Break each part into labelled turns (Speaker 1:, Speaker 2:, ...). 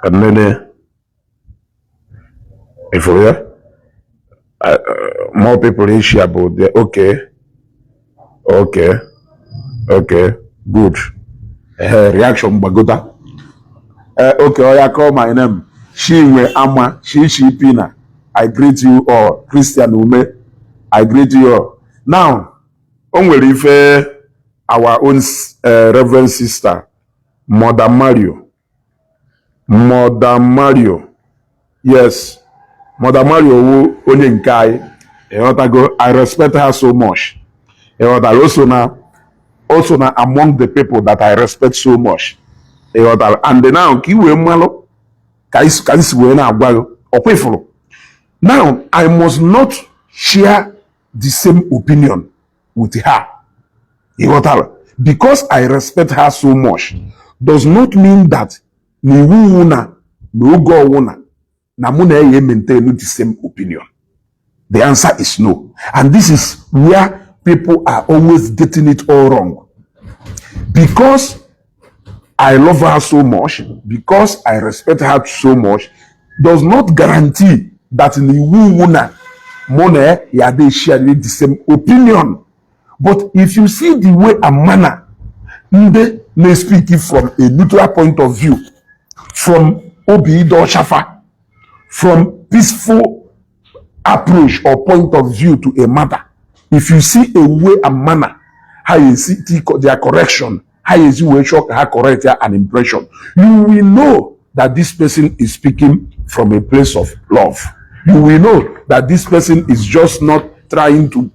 Speaker 1: Ka nnene ifuru ya. More people Asia bụ the okay, good. Reaction gbagota. Okay, oya, call my name. Chinwe Ama Chichi Pina, I greet you all. Christian Ume, I greet you all. Now, o nwere ife our own reverend sister, Mother Mario, Mother Mario, yes, Mother Mario wu onye nke anyị, ịghọtago? I respect her so much, ịghọtara? O so na among the people that I respect so much, ịghọtara? And now, ka i wee mmalụ ka m si wee na-agwa gị ọkwa ifuru. Now, I must not share the same opinion with her, ịghọtara? Because I respect her so much does not mean that na iwu wu na n'oge ọwụna na mụ na ya maintain the same opinion. The answer is no. And this is where people are always getting it all wrong. Because I love her so much, because I respect her so much, does not guarantee that na iwu wu na mụ na ya dey share the same opinion. But if you see the way and manner ndị na-speak from a neutral point of view, from obi ịdị ọcha, from peaceful approach or point of view to a matter, if you see a way and manner how you see their correction, how you see wee chọọ ka ha correct ya an impression, you will know that this person is speaking from a place of love. You will know that this person is just not trying to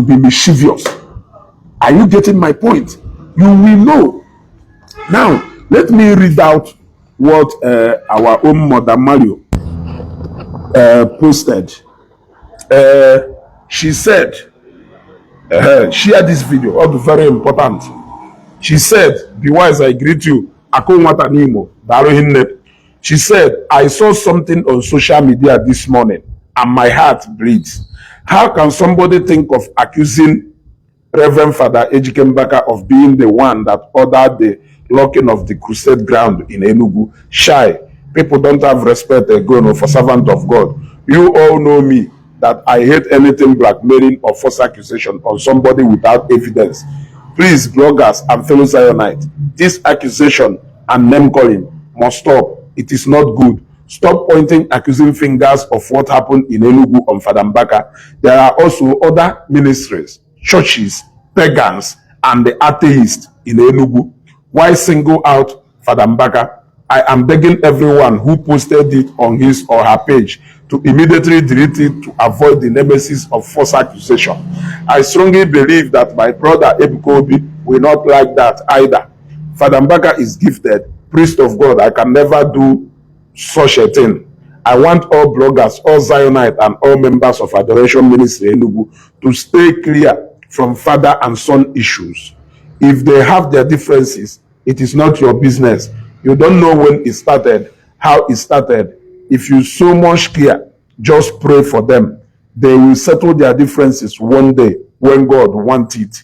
Speaker 1: be mischievous. Are you getting my point? You will know. Now, let me read out what our own Mother Mario posted. She said, share this video, all very important. She said, "Be wise, I greet you. Ako nwata n'Imo, daalụ hinne." She said, "I saw something on social media this morning and my heart bleeds. How can somebody think of accusing Reverend Father Ejike Mbaka of being the one that ordered the locking of the crusade ground in Enugu? Shy. People don't have respect again for servant of God. You all know me, that I hate anything blackmailing or false accusation on somebody without evidence. Please, bloggers and fellow Zionites, this accusation and name calling must stop. It is not good. Stop pointing accusing fingers of what happened in Enugu on Father Mbaka. There are also other ministries, churches, pagans, and the atheists in Enugu. Why single out Father Mbaka? I am begging everyone who posted it on his or her page to immediately delete it to avoid the nemesis of false accusation. I strongly believe that my brother Ebuka Obi will not like that either. Father Mbaka is gifted, priest of God. I can never do such a thing. I want all bloggers, all Zionites, and all members of Adoration Ministry Enugu to stay clear from father and son issues. If they have their differences, it is not your business. You don't know when it started, how it started. If you so much care, just pray for them. They will settle their differences one day when God wants it.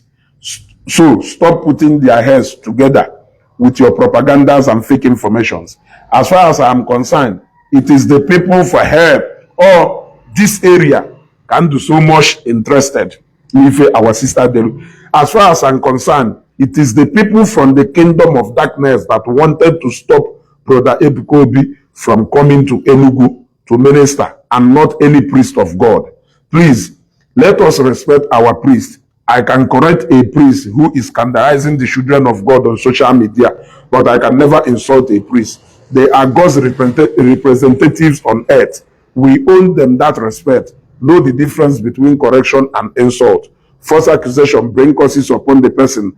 Speaker 1: So stop putting their heads together with your propagandas and fake informations. As far as I am concerned, it is the people for help or this area can do so much interested n'ife our sister delu. As far as I'm concerned, it is the people from the kingdom of darkness that wanted to stop Brother Ebuka Obi from coming to Enugu to minister and not any priest of God. Please, let us respect our priest. I can correct a priest who is scandalizing the children of God on social media, but I can never insult a priest. They are God's representatives on earth. We owe them that respect. Know the difference between correction and insult. False accusation bring curses upon the person.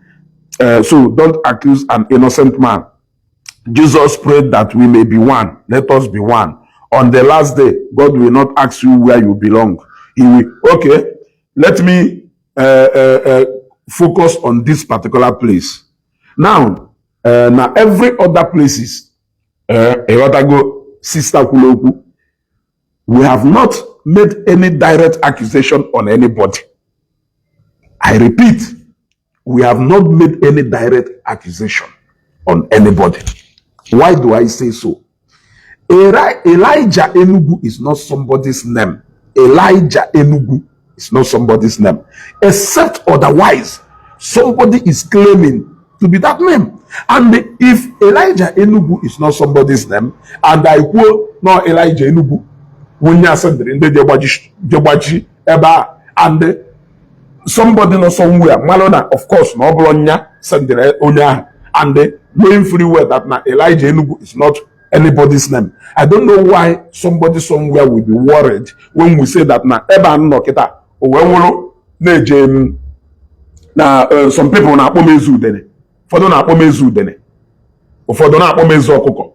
Speaker 1: So don't accuse an innocent man. Jesus prayed that we may be one. Let us be one. On the last day, God will not ask you where you belong. He will." Okay, let me focus on this particular place. Now, every other places, ịghọtago, Sister kwuru okwu, we have not made any direct accusation on anybody. I repeat, we have not made any direct accusation on anybody. Why do I say so? Elijah Enugu is not somebody's name. Elijah Enugu is not somebody's name. Except otherwise, somebody is claiming to be that name. And if Elijah Enugu is not somebody's name, and I quote no Elijah Enugu, onye asendịrị ndị je gbaji ebe a, and somebody nọ somewhere malụ na of course na ọ bụrụ nya sendịrị onye ahụ, and knowing fully well that na Elijah Enugu is not anybody's name, I don't know why somebody somewhere will be worried when we say that na ebe a nọ kịta o wee nwụrụ na-eje m na some people na-akpọ m Eze Udene, ụfọdụ na-akpọ m Eze Udene, ụfọdụ na-akpọ m Eze Ọkụkọ,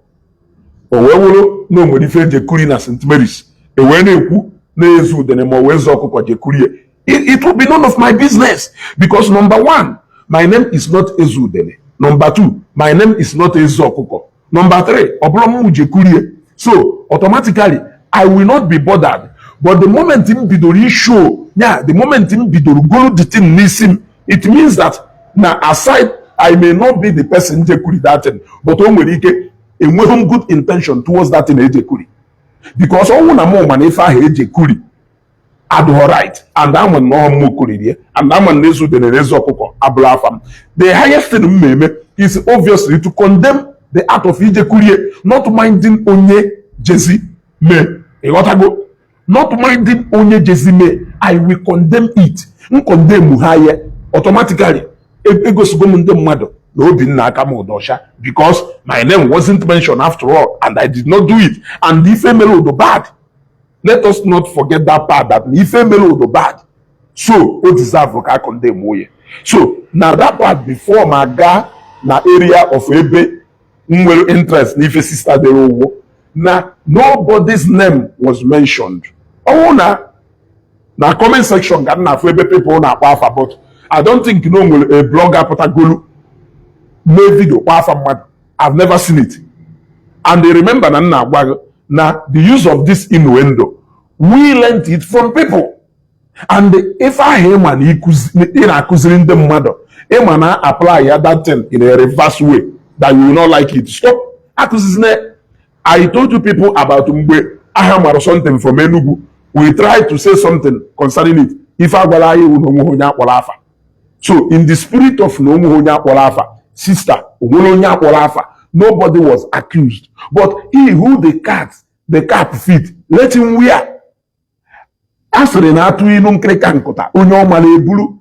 Speaker 1: o wee wụrụ na o nwere ife eji ekuri na St. Mary's, e wee na-ekwu na Eze Udene ma ọ wee Eze Ọkụkọ jekurie, it will be none of my business, because number one, my name is not Eze Udene. Number two, my name is not Eze Ọkụkọ. Number three, ọ bụrụ m jekurie, so automatically I will not be bothered. But the moment m bidoro ishow ya, the moment m bidoro goro the thing n'isi m, it means that na aside I may not be the person jekuri that thing, but o nwere ike enweghị m good intention towards that thing ejekuri, because ọnwụ na mụ ma na ife ahụ ejekuri adụghọ right, and ama na ọhụ m kuriri ya, and ama na Eze Udene na Eze Ọkụkọ abụrụ afa m, the highest thing m na-eme is obviously to condemn the act of ijekurie, not minding onye jezi mee. Ịghọtago? Not minding onye jezi mee, I will condemn it. M condemn ha ya, automatically egosigo m ndị mmadụ na obi nna aka m ụdọ ọcha, because my name wasn't mentioned after all, and I did not do it, and ife mere udo bad. Let us not forget that part, that ife mere udo bad, so o deserve ka a condemn onye. So na that part, before ma gaa na area of ebe m nwere interest n'ife sister dere ụgwọ na nobody's name was mentioned, ọnwụ na comment section ka m na-afụ ebe people na-akpọ afa, but I don't think na o nwere a blogger pụtagolu mee video kpọọ afa mmadụ. I've never seen it. And remember na m na-agwa gị na the use of this innuendo, we learnt it from people. And ife ahụ ịma na ị na-akụziri ndị mmadụ, ịma na apply ya that thing in a reverse way that you will not like it, stop akụzizina. I told you people about mgbe aha mara something from Enugu. We try to say something concerning it. Ife agwala anyị iwu na onweghị onye akpọrọ afa. So in the spirit of na onweghị onye akpọrọ afa, sister, onwere onye akpọrọ afa, nobody was accused, but he who the cap fit, let him wear. A sịrị na atụ ilu nkịrịka nkụta onye ọma na-eburu.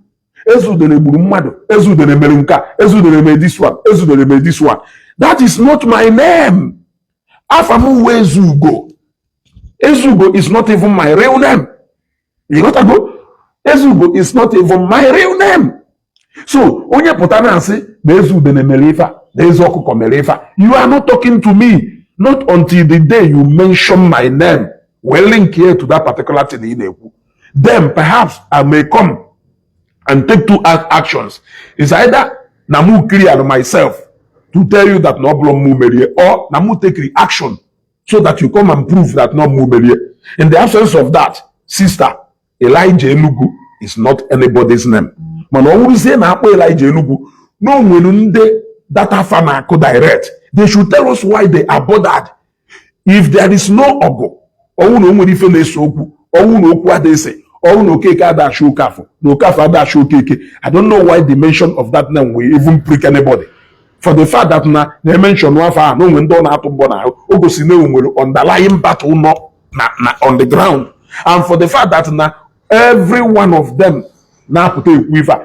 Speaker 1: Eze Udene gburu mmadụ, Eze Udene mere nke a, Eze Udene mere this one, Eze Udene mere this one. That is not my name. Afa m wee Ezeugo. Ezeugo is not even my real name. You got to go. Ezeugo is not even my real name. So onye pụta na-asị na Eze Udene mere ife a, na Eze Ọkụkọ mere ife a, you are not talking to me. Not until the day you mention my name, well, link here to that particular thing ị na-ekwu, then perhaps I may come and take two actions. It's either na mụ clear myself to tell you that na ọ bụrụ mụ merie, or na mụ take action so that you come and prove that na mụ merie. In the absence of that, sister, Elijah Enugu is not anybody's name. Mana ọ wụrụzie na akpọ Elijah Enugu na o nwere ndị data fa na-akụ direct, they should tell us why they are bothered. If there is no ọgụ, ọnwụ na o nwere ife na-ese okwu, ọnwụ na okwu ada ese, ọnwụ na Okeke adachi Okafọ na Okafọ adachi Okeke, I don't know why the mention of that name will even prick anybody. For the fact that na na-emention afọ ahụ na onwe ndị ọ na-atụ mbọ n'ahụ, o gosi na o nwere underlying battle nọ na on the ground. And for the fact that na every one of them na-apụta ekwu ife a,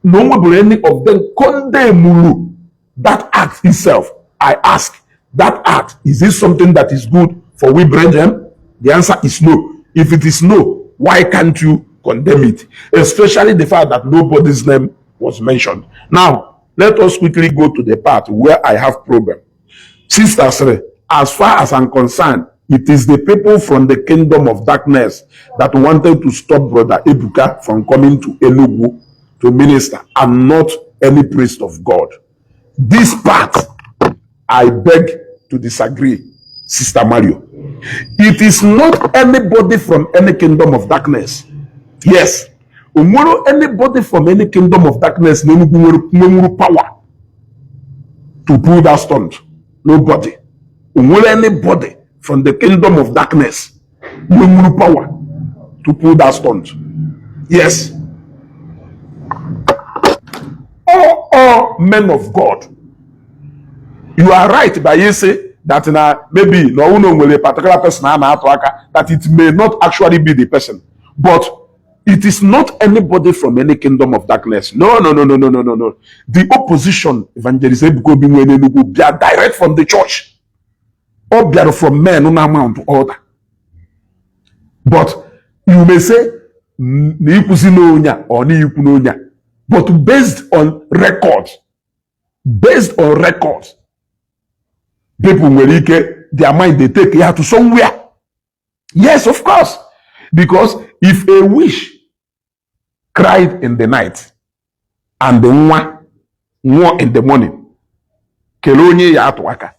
Speaker 1: na o nwebụrụ any of them condemnuru that act itself, I ask, that act, is it something that is good for we brethren? The answer is no. If it is no, why can't you condemn it, especially the fact that nobody's name was mentioned? Now let us quickly go to the part where I have problem. Sister sịrị, as far as I'm concerned, it is the people from the kingdom of darkness that wanted to stop Brother Ebuka from coming to Enugu to minister, and not any priest of God. This part, I beg to disagree, Sister Mario. It is not anybody from any kingdom of darkness. Yes. Onwere anybody from any kingdom of darkness n'Enugu nwere power to pull that stunt? Nobody. Onwere anybody from any kingdom of darkness n'Enugu nwere power to from the kingdom of darkness nwere power to pull that stunt. Yes, all men of God, you are right by you say that na maybe na ọnwụ na o nwere particular person a na-atụ aka, that it may not actually be the person, but it is not anybody from any kingdom of darkness. No, no, no, no, no, no, no, no. The opposition Evangelist Ebuka Obi nwere n'Enugu bịa direct from the church. Ọ bịara from men na mount altar. But you may say na ikwuzi n'onye a ọ na ikwu n'onye a, but based on record, based on record, people nwere ike their mind dey take ya to somewhere. Yes, of course, because if a witch cried in the night and the nwa nwụọ in the morning, kelee onye ya atụ aka.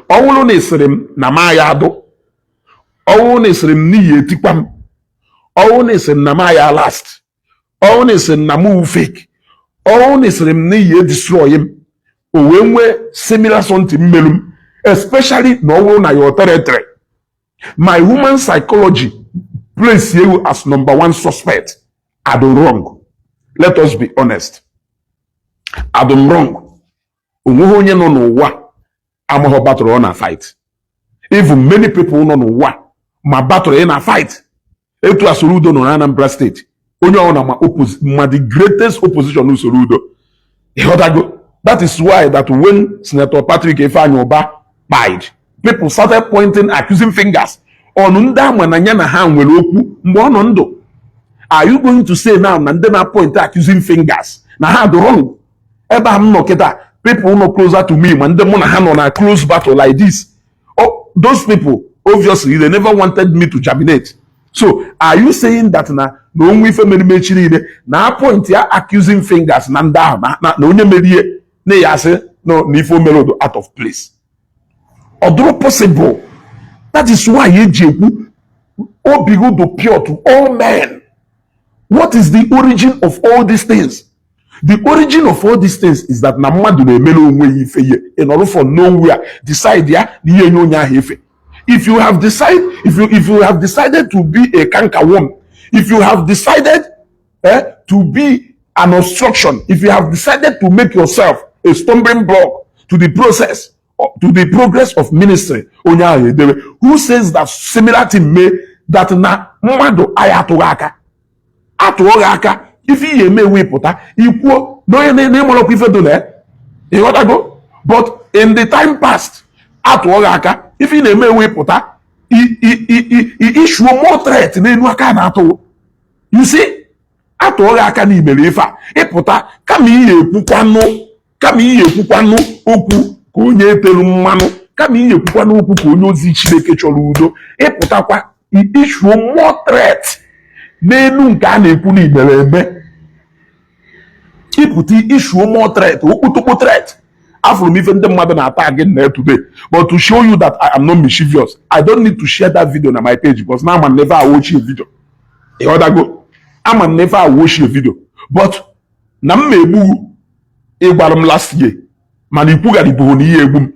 Speaker 1: Ọ bụrụ na ịsịrị m na ma ya adụ, ọ bụrụ na ịsịrị m n'ihi etikwa m, ọ bụrụ na ịsịrị m na ma ya last, ọ bụrụ na ịsịrị m na mụ fake, ọ bụrụ na ịsịrị m n'ihi edestroy m, o wee nwee similar something mmelu m, especially na ọ bụrụ na your territory, my human psychology place you as number one suspect. Adụ wrong? Let us be honest. Adụ wrong? Onweghị onye nọ n'ụwa amaghọ battle ọ na fight. Even many people nọ n'ụwa ma battle ị na fight. Etu a Soludo nọ na Anambra State, onye ọbụla ma ma the greatest opposition Soludo. Ịghọtago? That is why that when Senator Patrick Ifeanyi Uba died, people started pointing accusing fingers on ndị ama na ya na ha nwere okwu mgbe ọ nọ ndụ. Are you going to say now na ndị na point accusing fingers na ha dị wrong? Ebe a m nọ kịta, people nọ closer to me, ma ndị mụ na ha nọ na close battle like this, oh, those people, obviously they never wanted me to germinate. So are you saying that na onwe ife mere mechi niile na point ya accusing fingers na ndị ahụ na onye merie na ya asị na ife o mere odo out of place? Ọ dụrụ possible? That is why eji ekwu obi gị dị pure to all men. What is the origin of all these things? The origin of all these things is that na mmadụ na-emere onwe ya ife ihe ịnọrọ from nowhere decide ya na ihe nye onye ahụ efe. If you have decided to be a canker worm, if you have decided to be an obstruction, if you have decided to make yourself a stumbling block to the process, to the progress of ministry onye ahụ edebe, who says that similar thing may that na mmadụ anyị atụghị aka, atụọ gị aka, ife ihe eme ewepụta ikwuo na onye na-ịmarakwa ife dị na ya. Ịghọtago? But in the time past, atụọ gị aka, ife ị na-eme ewepụta issuo more threat n'elu aka na-atụwo. You see, atụọ gị aka na imere ife a, ịpụta kama ihe ekwukwanụ okwu ka onye etelu mmanụ, kama ihe ekwukwanụ okwu ka onye ozi Chineke chọrọ udo, ịpụtakwa issuo more threat n'elu nke a na-ekwu na imere eme. Ịpụta issuo more threat, okpotokpo threat. Afụrụ m ife ndị mmadụ na-ata gị na today, but to show you that I am not mischievous, I don't need to share that video na my page, because now I'm never watch a video. Ịghọtago? Ama m never watch a video, but na m egbu ịgwara m last year, mana ikwugharịbụghị na ihe egbu m.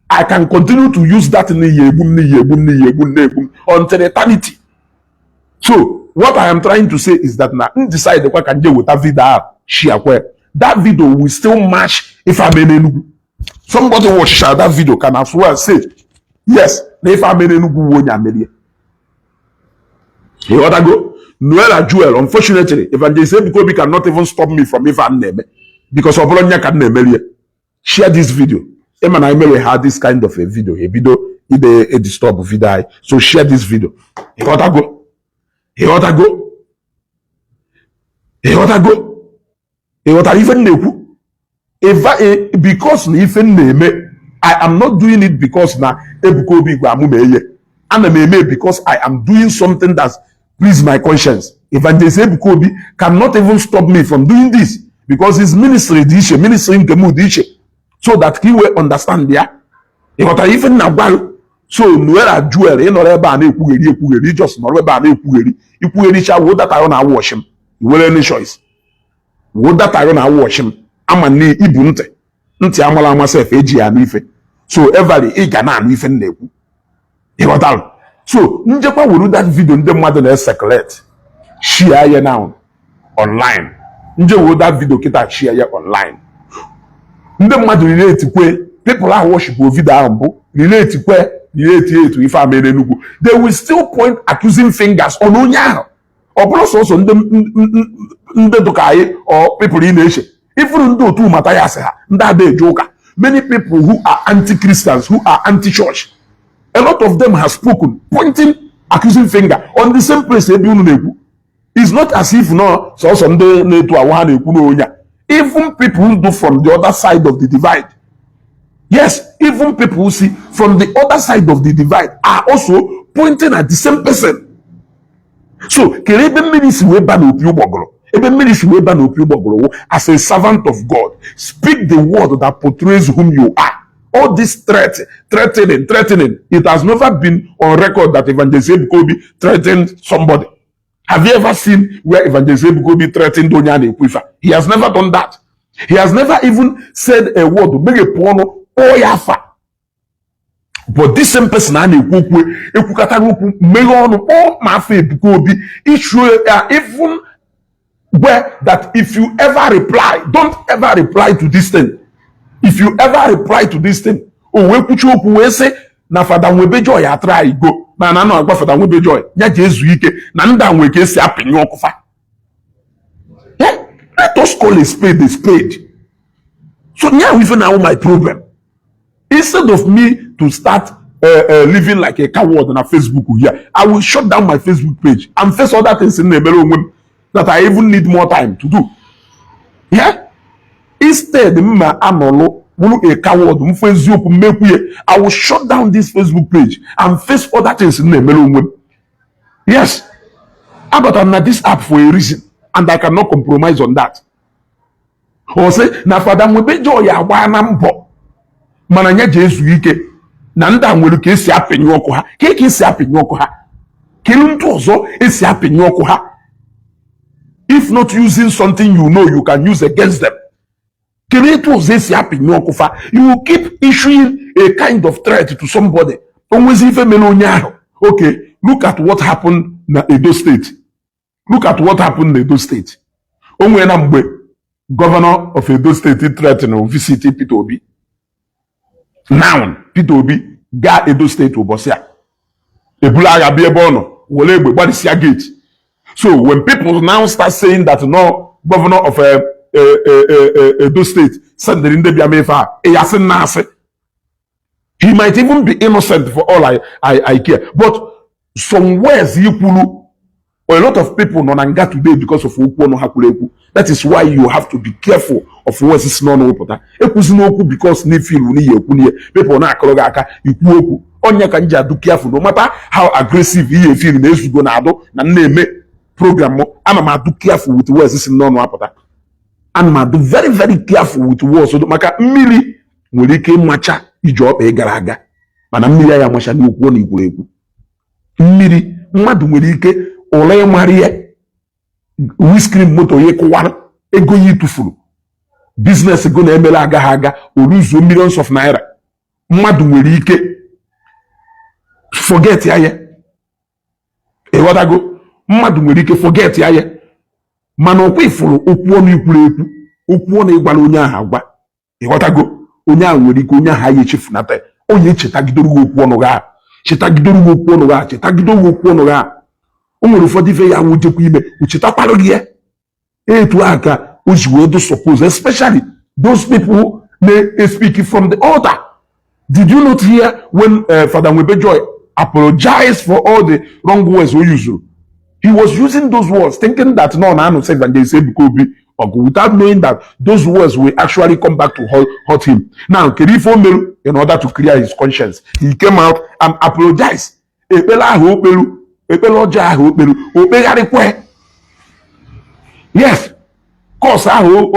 Speaker 1: I can continue to use that n'ihe egbu m, n'ihe egbu m, n'ihe egbu m, na-egbu m until eternity. So what I am trying to say is that na m decide kwa ka nje weta video ahụ share kwe, that video will still match ife ame n'Enugu. Somebody watch that video can as well say yes na ife ame n'Enugu wu onye amerie. Ịghọtago? Noela Jewel, unfortunately, Evangelist Ebuka Obi cannot even stop me from ife a m na-eme, because ọ bụrụ nya ka m na-emerie. Share this video. Ịma na emere ha this kind of a video, ebido ide edisturb video anyị. So share this video. Ịghọtago? Ịghọtago? Ịghọtago? Ịghọtara ife m na-ekwu? Because na ife m na-eme, I am not doing it because na Ebuka Obi gwa mụ ma eye ana m eme, because I am doing something that please my conscience. Evangelist Ebuka Obi cannot even stop me from doing this, because his ministry dị iche, ministry nke m dị iche, so that ka i wee understand ya. Ịghọtara ife m na-agwa gị? So Noela Jewel, ị nọrọ ebe a na-ekwugheri ekwugheri, just nọrọ ebe a na-ekwugheri ikwughericha, wo data na awọchi m. Were any choice, wo data na awọchi m. Ama na ibu ntị ntị amala ama sef eji ya anụ ife. So every ị ga na-anụ ife m na-ekwu. Ịghọtara? So njekwa wuru that video ndị mmadụ na-ecirculate, share ya now online. Nje wuru that video kịta, share ya online, ndị mmadụ relate kwe. People ahụ worship video ahụ mbụ relate kwe, relate etu ife a mere Enugu. They will still point accusing fingers on onye ahụ. Ọ bụrụ sọsọ ndị dụka anyị or people ị na-eche ifuru ndị otu mata ya, asị ha ndị ada eje ụka. Many people who are anti-Christians, who are anti-church, a lot of them have spoken, pointing accusing finger on the same place ebe unu na-ekwu. It's not as if no sọsọ ndị na-etu awụ ha na-ekwu n'onye a. Even people who do from the other side of the divide, yes, even people who see from the other side of the divide are also pointing at the same person. So kere ebe mmiri si wee ba n'opi ụgbọgụrụ? Ebe mmiri si wee ba n'opi ụgbọgụrụ wụ, as a servant of God, speak the word that portrays whom you are. All this threat, threatening, threatening, it has never been on record that Evangelist Ebuka Obi threatened somebody. Have you ever seen where Evangelist Ebuka Obi threatened onye a na-ekwu ife a? He has never done that. He has never even said a word meghepụ ọnụ kpọọ ya afa. But this same person a na-ekwu okwu ekwukọtara okwu, meghe ọnụ kpọọ ma afọ Ebuka Obi, issue ya, even where that if you ever reply, don't ever reply to this thing, if you ever reply to this thing. O wee kwuchi okwu wee sị na Fada Nwebe Joy atara igo na na agwa Fada Nwebe Joy ya ji ezu ike na ndị a nwee ka esi apịnye ọkụ fa. Yeah, let us call a spade a spade. So now, even now, my problem, instead of me to start living like a coward na Facebook here, I will shut down my Facebook page and face other things in na-emere onwe m that I even need more time to do. Yeah, instead mma anọlụ bụrụ a coward mfu eziokwu mmekwuye, I will shut down this Facebook page and face other things m na-emere onwe m. Yes, abatara m na this app for a reason and I cannot compromise on that. Ọ sị na Fada Nwebe Joy agba na mbọ mana ya ji ezu ike na ndị a nwere ka esi apịnye ọkụ ha ka esi apịnye ọkụ ha. Kedu ndị ọzọ esi apịnye ọkụ ha if not using something you know you can use against them? Kedu etu ọzọ esi apịnye ọkụ fa? You will keep issuing a kind of threat to somebody, onwezi ife mere onye ahụ. Okay, look at what happened na Edo State. Look at what happened na Edo State. O nwere na mgbe governor of Edo State threatened visit Peter Obi. Now Peter Obi gaa Edo State ụbọchị a, ebulu agha bịa ebe ọ nọ, were egbe gbarisia gate. So when people now start saying that no, governor of Edo State sendịrị ndị bịa mefe a, ịyasị nna asị. He might even be innocent for all I care, but some words he kwuru, a lot of people nọ na nga today because of okwu ọnụ ha kwuru ekwu. That is why you have to be careful of words si n'ọnụ wepụta. Ekwuzina okwu because na ifilu n'ihi ekwu n'ihe people na-akụrụ gị aka ikwu okwu. Onye ka m ji adụ careful. No matter how aggressive ihe efil na ezugo na adụ na m na-eme program m, ana m adụ careful with words si n'ọnụ apụta. Ana m adụ very, very careful with words, maka mmiri nwere ike ịmacha ije ọkpa ị gara aga, mana mmiri ya amacha n'okwu na ikwuru ekwu. Mmiri mmadụ nwere ike ụla ịmara ya, windscreen moto ya kụwara, ego ya tụfuru, business go na-emere agaghị aga, oluzuo millions of naira. Mmadụ nwere ike forget ya. Ya ịghọtago? Mmadụ nwere ike forget ya ya, mana ọkwa ifuru okwu ọnụ ikwuru ekwu, okwu ọnụ ịgwara onye ahụ agwa, ịghọtago? Onye ahụ nwere ike, onye ahụ anyị echefunata ya. Onye echetagidoro gị okwu ọnụ gị ahụ, chetagidoro gị okwu ọnụ gị ahụ, chetagidoro gị okwu ọnụ gị ahụ. O nwere ụfọdụ ife ya wụ jekwa ime, o chetakwara gị ya. Etu a ka o ji wee do. Suppose, especially those people na-speak from the altar, did you not hear when Father Nwebe Joy apologized for all the wrong words o used? He was using those words thinking that no na anụ Evangelist Ebuka Obi ọgụ, without knowing that those words will actually come back to hurt him. Now, kedu ife o meru in order to clear his conscience? He came out and apologized. Ekpere ahụ o kperu, ekpere ọjọọ ahụ o kperu, o kpegharịkwa. Yes, curse ahụ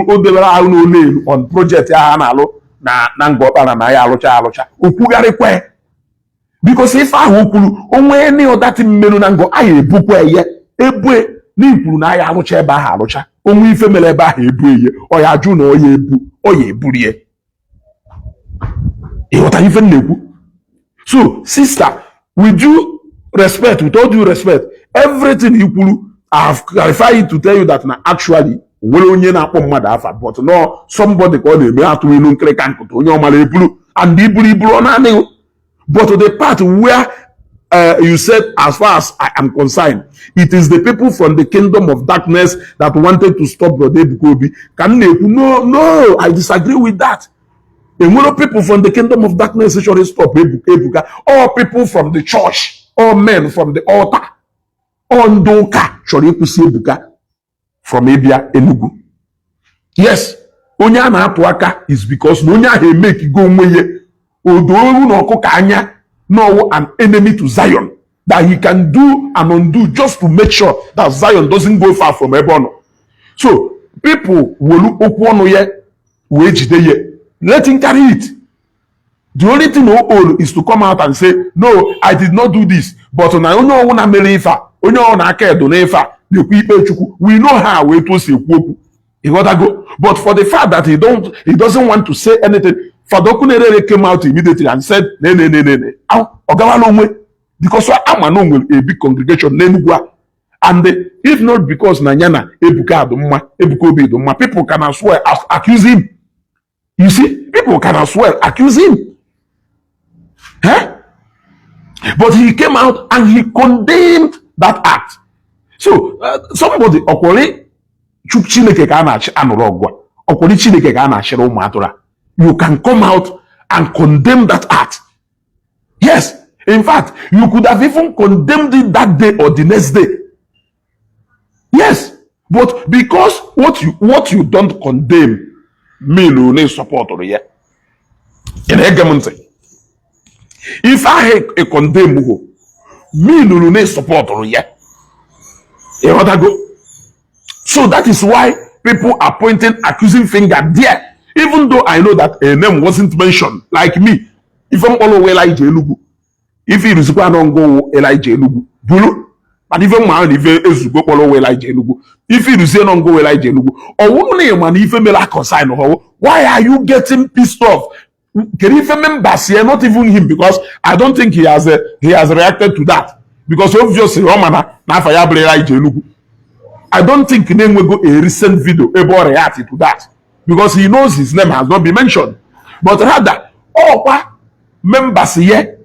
Speaker 1: o debere ahụ n'olu elu on project ahụ a na-alụ na Ngor Okpala na ya alụcha alụcha, o kwugharịkwa, because ife ahụ o kwuru, onwe any other thing mmerụ na Ngor anyị ebukwa ya ebue na ikwuru na ya alụcha ebe ahụ alụcha. Onwe ife mere ebe ahụ, ebu eye ọ ya ajụ na ọ ya ebu, ọ ya eburie. Ịghọta ife m na-ekwu? So sister, With due respect, with all due respect, everything i kwuru, I have clarified it to tell you that na actually nwere onye na-akpọ mmadụ afa, but no somebody ka ọ na-eme atụ ilu nkịrịka nkụta onye ọmara eburu and iburu iburu ọ na-anịghị. But the part where you said, "As far as I am concerned, it is the people from the kingdom of darkness that wanted to stop Brother Ebuka Obi," ka m na-ekwu, no, I disagree with that. Enwere people from the kingdom of darkness chọrọ stop Ebuka? All people from the church, all men from the altar, all ndị ụka chọrọ ịkwụsị Ebuka from ịbịa Enugu. Yes, onye a na-atụ aka is because na onye ahụ emekigo onwe ya odo ewu na ọkụkọ anya no an enemy to Zion, that he can do and undo just to make sure that Zion doesn't go far from ebe ọ nọ. So people welu okwu ọnụ ya wee jide ya. Let him carry it. The only thing o owe is to come out and say, "No, I did not do this," but na onye ọwụna mere ife a, onye ọwụna aka edo n'ife a na-ekwu ikpe Chukwu. We know how wee etu o si ekwu okwu, ịghọtago? But for the fact that he doesn't want to say anything, Fada Okunerere came out immediately and said ne ne ne ne ne, ọ gawala onwe, because ama na o nwere a big congregation n'Enugu a. And if not because na ya na Ebuka adụ mma, Ebuka Obi dị mma, people can as well accuse him. You see, people can as well accuse him, eh? But he came out and he condemned that act. So somebody ọkwọrị Chineke ka a na-achị anụrụ ọgụ a, ọkwọrị Chineke ka a na-achịrị ụmụ atụrụ a. You can come out and condemn that act. Yes, in fact, you could have even condemned it that day or the next day. Yes, but because what you don't condemn mean na supportụrụ ya. Ị na-ege m ntị? Ife ahụ ị condemn ho mean na supportụrụ ya, ịghọtago? So that is why people are pointing accusing finger there, even though I know that a name wasn't mentioned. Like me, ife mkpọrọ onwe Elijah Enugwu, ife iruzikwa anọ ngụ Elijah Enugwu buru, mana ife mma ahụ na ife ezugo kpọrọ onwe Elijah Enugwu, ife iruzie nọ ngụ Elijah Enugwu, ọ wụrụ na ịma na ife mere a-consign họwụ, why are you getting pissed off? Kedu ife members here? Not even him, because I don't think he has reacted to that, because obviously ọ ma na n'afọ ya bụrụ Elijah Enugwu. I don't think na-enwego a recent video ebe ọ react to that, because he knows his name has not been mentioned, but rather ọkwa members here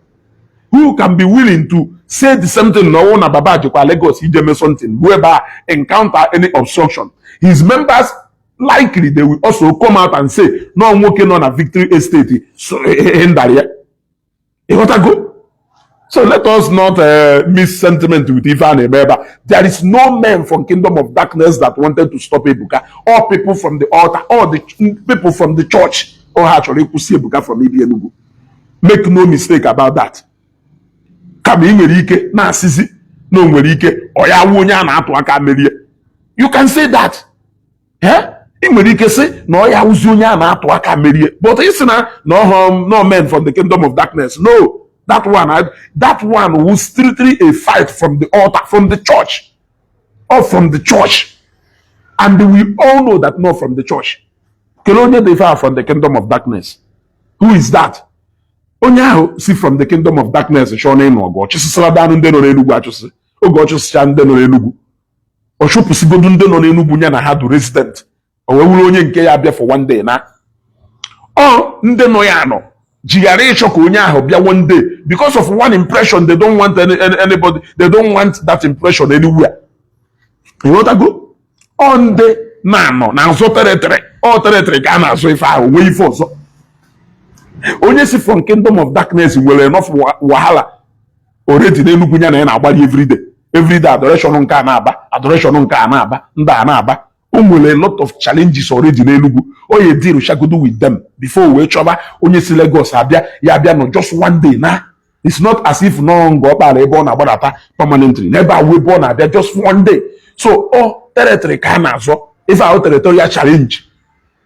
Speaker 1: who can be willing to say the same thing na ọwụ na Baba jikwa Lagos ije mee something, whoever encounter any obstruction, his members, likely they will also come out and say no, nwoke nọ na Victory Estate so hindara ya, ịghọtago? So let us not miss sentiment with ife a na-eme ebe a. There is no man from kingdom of darkness that wanted to stop Ebuka. All people from the altar, all the people from the church, all ha chọrọ ịkwụsị Ebuka from ibi Enugu. Make no mistake about that. Kama ị nwere ike na-asịzi na o nwere ike ọ ya wụ onye a na-atụ aka merie. You can say that. Eh? Ị nwere ike sị na ọ ya wụzi onye a na-atụ aka merie. But ị sị na ọhụ no men from the kingdom of darkness. No. That one was strictly a fight from the altar, from the church, or from the church, and we all know that not from the church. Kedu onye dị far from the kingdom of darkness? Who is that? Onye ahụ si from the kingdom of darkness chọọ na ịnụ ọgụ ọchịsịsịra danụ ndị nọ n'Enugwu achụsị oge ọchịsịcha ndị nọ n'Enugwu, ọ chụpụsịgodu ndị nọ n'Enugwu ya na ha du resident, o wee wuru onye nke ya bịa for one day na ọ ndị nọ ya nọ jighara ịchọ ka onye ahụ bịa one day because of one impression. They don't want anybody, they don't want that impression anywhere, ịghọtago? Ọ ndị na-anọ na-azụ territory, ọ territory ka a na-azụ ife ahụ nwee ife ọzọ. Onye si from kingdom of darkness nwere enough wahala already n'Enugwu ya na ya na-agbali everyday, everyday, adoration nke a na-aba, adoration nke a na-aba, ndị a na-aba. O nwere a lot of challenges already n'Enugwu. O ya deal shagodo with them before wee chọba onye si Lagos abịa ya abịa nọ just one day na it's not as if nọ nga ọkpara ebe ọ na-agbadata permanently n'ebe a ebe ọ na-abịa just one day. So ọ territory ka a na-azọ ife ahụ, territorial challenge.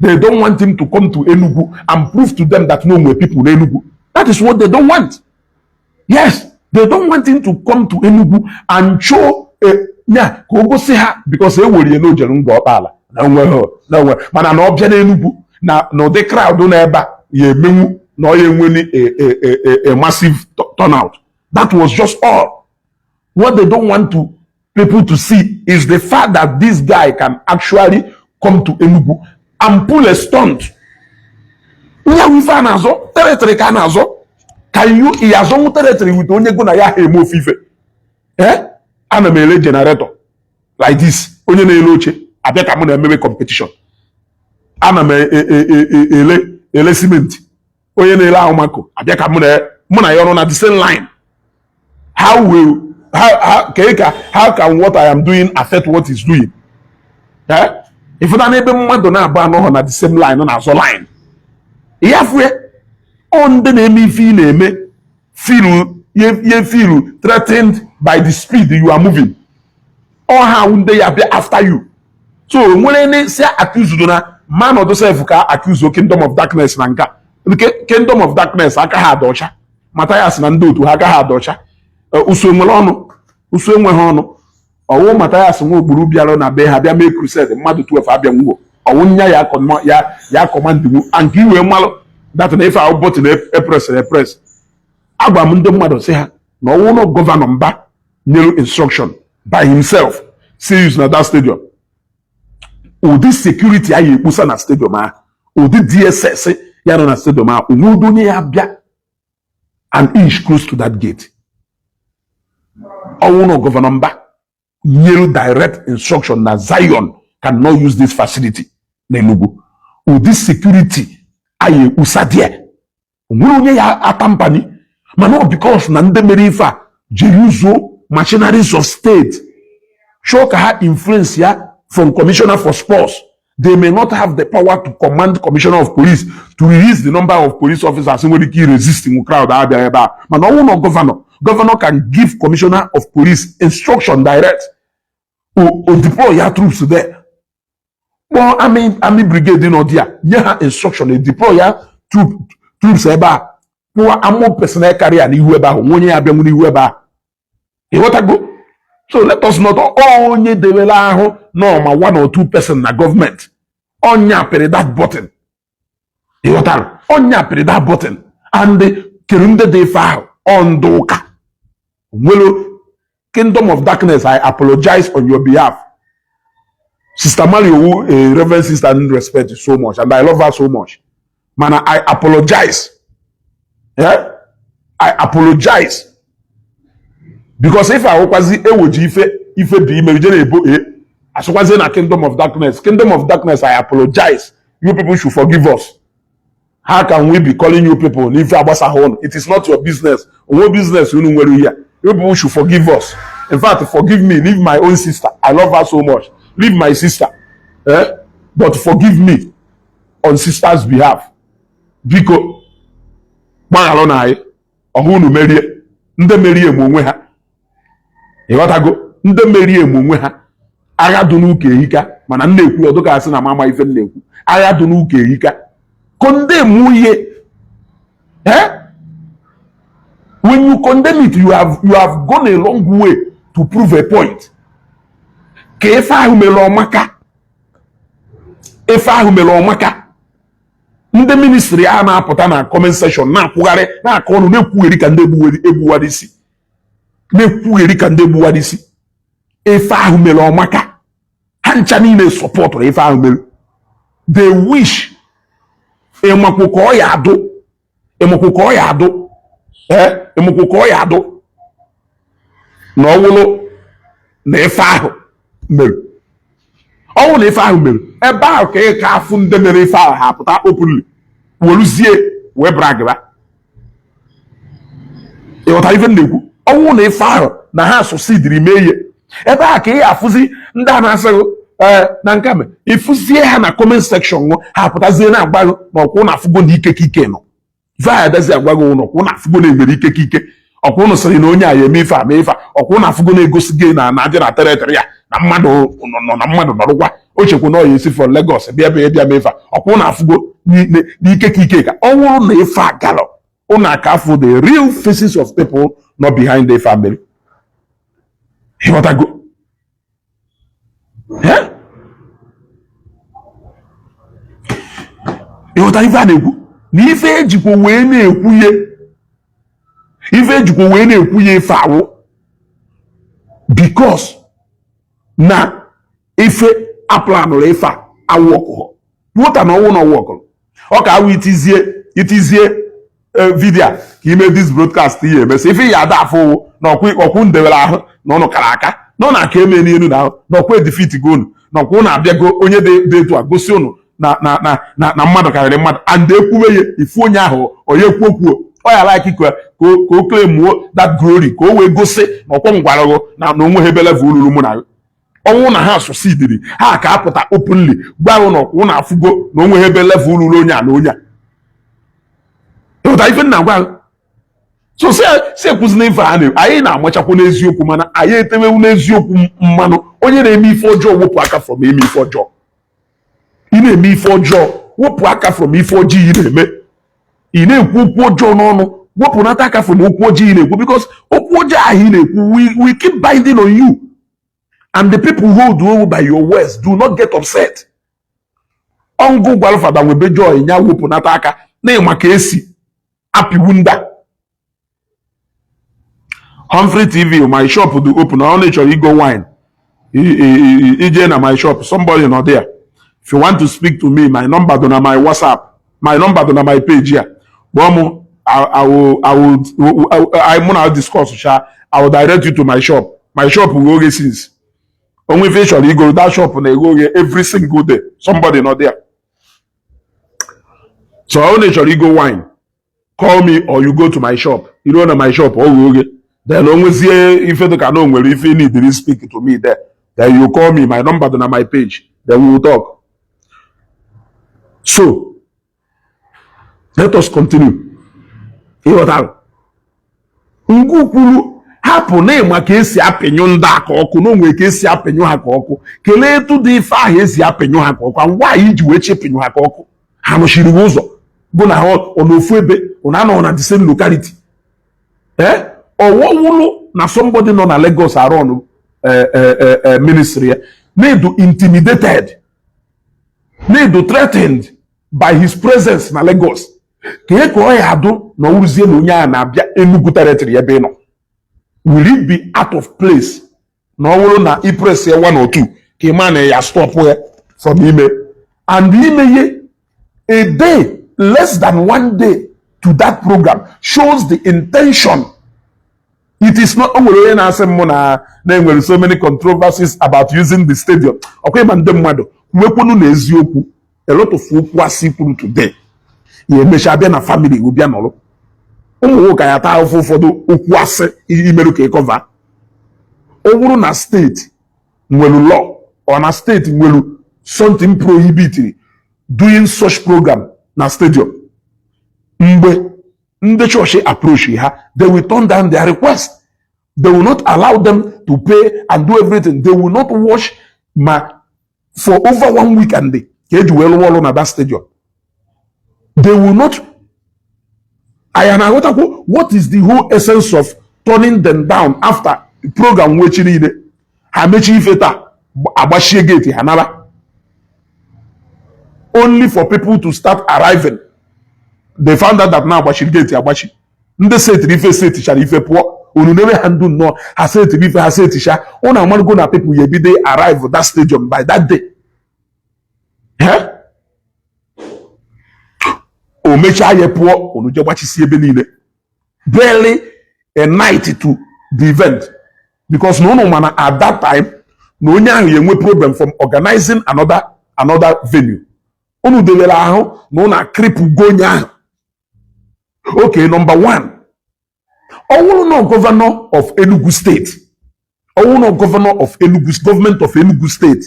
Speaker 1: They don't want him to come to Enugu and prove to them that no nwere people n'Enugu. That is what they don't want. Yes, they don't want him to come to Enugu and show ya ka o gosi ha, because e were ya na o jere nga ọkpala na onweghị na onwe, mana na ọ bịa n'Enugu na n'ụdị crowd na ebe a ya emenwu na ọ ya enweni a massive turnout. That was just all. What they don't want to people to see is the fact that this guy can actually come to Enugu and pull a stunt. Nyawu ife a na-azọ territory ka a na-azọ. Can you ị azọnwu territory with onye go na ya ha eme ofufe? Eh, ana m ele generator like this, onye na-ele oche abịa ka mụ na-emebe competition. Ana m ele simenti, onye na-ele ahụmako abịa ka mụ na ya ọrụ na the same line. How will how ka how can what I am doing affect what he's doing? Eh, ịfụta n'ebe mmadụ na-abụ anọghọ na the same line na-azọ line ya fue ọ ndị na-eme ife ị na-eme feel ye feel threatened by the speed you are moving. Ọ ha ndị ya bịa after you. So nwere ndị si accuse na man of self ka accuse Kingdom of Darkness na nka nke Kingdom of Darkness aka ha dị ọcha. Mathias na ndị otu ha aka ha dị ọcha. Usu nwere ọnụ, usu enweghị ọnụ. Ọwụ Mathias nwa ogburu bịara na be ha bịa mee crusade, mmadụ 12 abịa nwuo ọwụ nya ya ya ya command and ka iwee mmalụ that na ife ahụ button epress epress. Agwa m ndị mmadụ sị ha na ọwụ na Governor Mba nyere instruction by himself say use na that stadium, ụdị security anyị ekpusa na stadium ahụ, ụdị DSS ya nọ na stadium ahụ, onwe onye ya bịa an inch close to that gate. Ọnwụ na Governor Mba nyere direct instruction na Zion cannot use this facility n'Enugu, ụdị security anyị ekpusa there, onwere onye ya ata mpani. Mana ọ because na ndị mere ife a jiri uzuo machineries of state chọọ ka ha influence ya from commissioner for sports. They may not have the power to command commissioner of police to release the number of police officers nwere ike resist crowd abịa ebe a. Mana ọnwụ na governor can give commissioner of police instruction direct o deploy ya troops there, kpọọ army brigade nọ there, nye ha instruction, e deploy ya troops ebe a, kpụọ armoured personnel carrier n'ihu ebe ahụ, nwa onye ya abịanwu n'ihu ebe ahụ. Ịghọtago? So let us not onye dewere ahụ nọ ma one or two person na gọọmenti ọnya pịrị that button. Ịghọtara? Ọnya pịrị that button and kere ndị dị ife ahụ ọ ndị ụka nwere Kingdom of Darkness. I apologize on your behalf. Sister Mario wu a reverend sister and respect so much and I love her so much, mana I apologize, yeah? I apologize because if awụkwazi ewoji ife ife bụ ime je na-ebo e asụkwazi na Kingdom of Darkness. Kingdom of Darkness, I apologize. You people should forgive us. How can we be calling you people n'ife agbasaghị ụnụ? It is not your business. Onwe business unu nwere here. You people should forgive us. In fact, forgive me. Leave my own sister. I love her so much. Leave my sister, eh? But forgive me on sister's behalf. Biko gbaghalụ na anyị ọhụ unu merie ndị merie ma onwe ha. Ịghọtago? Ndị merie ma onwe ha. Agha dị n'ụka ehika, mana m na-ekwu ọdụ ka asị na m ama ife m na-ekwu. Agha dị n'ụka ehika. Condemn ihe, eh? When you condemn it, you have gone a long way to prove a point ka ife ahụ mere ọmaka, ife ahụ mere ọmaka. Ndị ministry a na-apụta na comment section na-akwụgharị na-akọ ọnụ, na-ekwugheri ka ndị egbuwara isi, na-ekwugheri ka ndị egbuwara isi. Ife ahụ mere ọmaka. Ha ncha niile supportụrụ ife ahụ mere. They wish ịmakwu ka ọ ya adụ, ịmakwu ka ọ ya adụ, ee, ịmakwu ka ọ ya adụ na ọwụlụ na ife ahụ mere. Ọnwụ na ife ahụ mere ebe ahụ ka ị ka afụ ndị mere ife ahụ ha pụta openly weluzie wee bragba. Ịghọtara ife m na-ekwu? Ọnwụ na ife ahụ na ha succeediri mee ihe ebe a ka ị afụzi ndị a na-asịghị ee na nke a ịfụzie ha na comment section ṅụ, ha pụtazie na-agbaghị na ọkwụ na afụgo na ike ka ike nọ. Ife a adazi agwaghị ụnụ ọkwụ na afụgo na emere ike ka ike. Ọkwụ ụnụ sịrị na onye a ya eme ife a mee ife a. Ọkwụ na afụgo na-egosi gị na na-adị na territory ya na mmadụ nọ na mmadụ nọrụkwa o chekwa na ọ ya esi from Lagos bịa bịa bịa mee ife a. Ọkwụ na afụgo n'ike ka ike ka ọ nwụrụ na ife a galọ ụnụ aka afụ the real faces of people not behind the family. Ịghọtago? Eh? Ịghọta ife a na-ekwu na ife ejikwa wee na-ekwuye Ife ejikwa wee na-ekwu ya ife awụ because na ife aplanụrụ ife a awụ ọkụghọ wụta na ọnwụ na ọwụ ọkụrụ ọ ka awụ itizie video a ka ime this broadcast ihe emesị ife ya ada afụ ụwụ na ọkwụ ndewere ahụ na ọnụ kara aka na ọ na-aka eme n'elu na ahụ na ọkwa edefeat go unu, na ọkwa unu abịago onye dị etu a gosi unu na mmadụ karịrị mmadụ. And ekwuwe ya ifu onye ahụ onye ekwu okwu ọ ya like ka o claimuo that glory, ka o wee gosi na ọkwọ m gwara gị na onwe ha ebe level ruru mụ na gị. Ọnwụ na ha succeediri, ha ka apụta openly gwa na ọkwụ na afụgo na onwe ha ebe level ruru onye a na onye a. Ịhụta ife nna gwa gị? So si ekwuzina ife a na anyị na-amachakwu n'eziokwu, mana anyị etewewu n'eziokwu mmanụ. Onye na-eme ife ọjọọ, wepụ aka from ime ife ọjọọ. Ị na-eme ife ọjọọ, wepụ aka from ife ọjọọ ị na-eme. Ị na-ekwu okwu ọjọọ n'ọnụ, wepụnata aka from okwu ọjọọ ị na-ekwu, because okwu ọjọọ ahụ ị na-ekwu we keep binding on you, and the people hold you by your words. Do not get upset. Ọngụ gwara Fada Nwebe Joy ya wepụnata aka na ịma ka esi apịwu nda. Humphrey TV, my shop dị open. Ọ na chọrọ igo wine, ije na my shop, somebody nọ there. If you want to speak to me, my number dị na my WhatsApp, my number dị na my page here. Kpọọ m. I mụ na discuss sha. I will direct you to my shop. My shop ghe oghe since onwe ife ị chọrọ igoro. That shop na-eghe oghe every single day. Somebody nọ there. So ọ na chọrọ igo wine, call me or you go to my shop. Iruo na my shop, ọ ghe oghe. Then o nwezie ife dị ka na o nwere ife need to speak to me there, then you call me. My number dị na my page. Then we will talk. So let us continue. Ịghọtara ngụ kwuru hapụ na ịma ka esi apịnyụ ndị a ka ọkụ na onwe ka esi apịnyụ ha ka ọkụ. Kelee etu dị ife ahụ esi apịnyụ ha ka ọkụ. Ngwa, iji wee chepịnyụ ha ka ọkụ, ha nọchiri ụzọ bụ na ha ọ n'ofu ebe ọ na-anọ na the same locality. Ee, ọwọwụlụ na somebody nọ na Lagos arụ ministry ya na-edu intimidated, na-edu threatened by his presence na Lagos, ka e ka ọ ya adụ na ọwụrụzie na onye ahụ na-abịa Enugu territory ebe ị nọ. Will it be out of place na ọ bụrụ na ị press ya one or two ka ị ma na ya stop ya from ime and ime ihe a day, less than one day to that program, shows the intention? It is not o nwere onye na-asị m na na-enwere so many controversies about using the stadium. Ọkwa ịma ndị mmadụ kwuwekwunu na eziokwu. A lot of okwu asị kwuru today ya emechaa bịa na family iwu bịa nọrọ ụmụ nwoke ya taa ahụfụ. Ụfọdụ okwu asị imerụ ka ịcover. Ọ bụrụ na steeti nwere law or na steeti nwere something prohibitiri doing such program na stadium, mgbe ndị chọọchị approach ha, they will turn down their request. They will not allow them to pay and do everything. They will not watch ma for over one week and day ka eji wee rụọ ọrụ na that stadium. They will not. Anyị na-aghọtakwu what is the whole essence of turning them down after program nwechi niile ha mechie ife taa, agbachie gate ha nara, only for people to start arriving, they found out that na agbachiri gate agbachi. Ndị setiri ife setichara ife pụọ. Unu na-eme ha ndụ nnọọ, ha setiri ife ha seticha. Ụnụ amarụgo na people ya ebido arrive that stadium by that day. Eh? O mechaa ya pụọ, unu je gbachisi ebe niile barely a night to the event, because na unu mana at that time na onye ahụ ya enwe problem from organizing another venue. Unu debere ahụ na unu acripplego onye ahụ. Okay, number one, ọ bụrụ na governor of Enugu State, ọ bụrụ na governor of Enugu, government of Enugu State,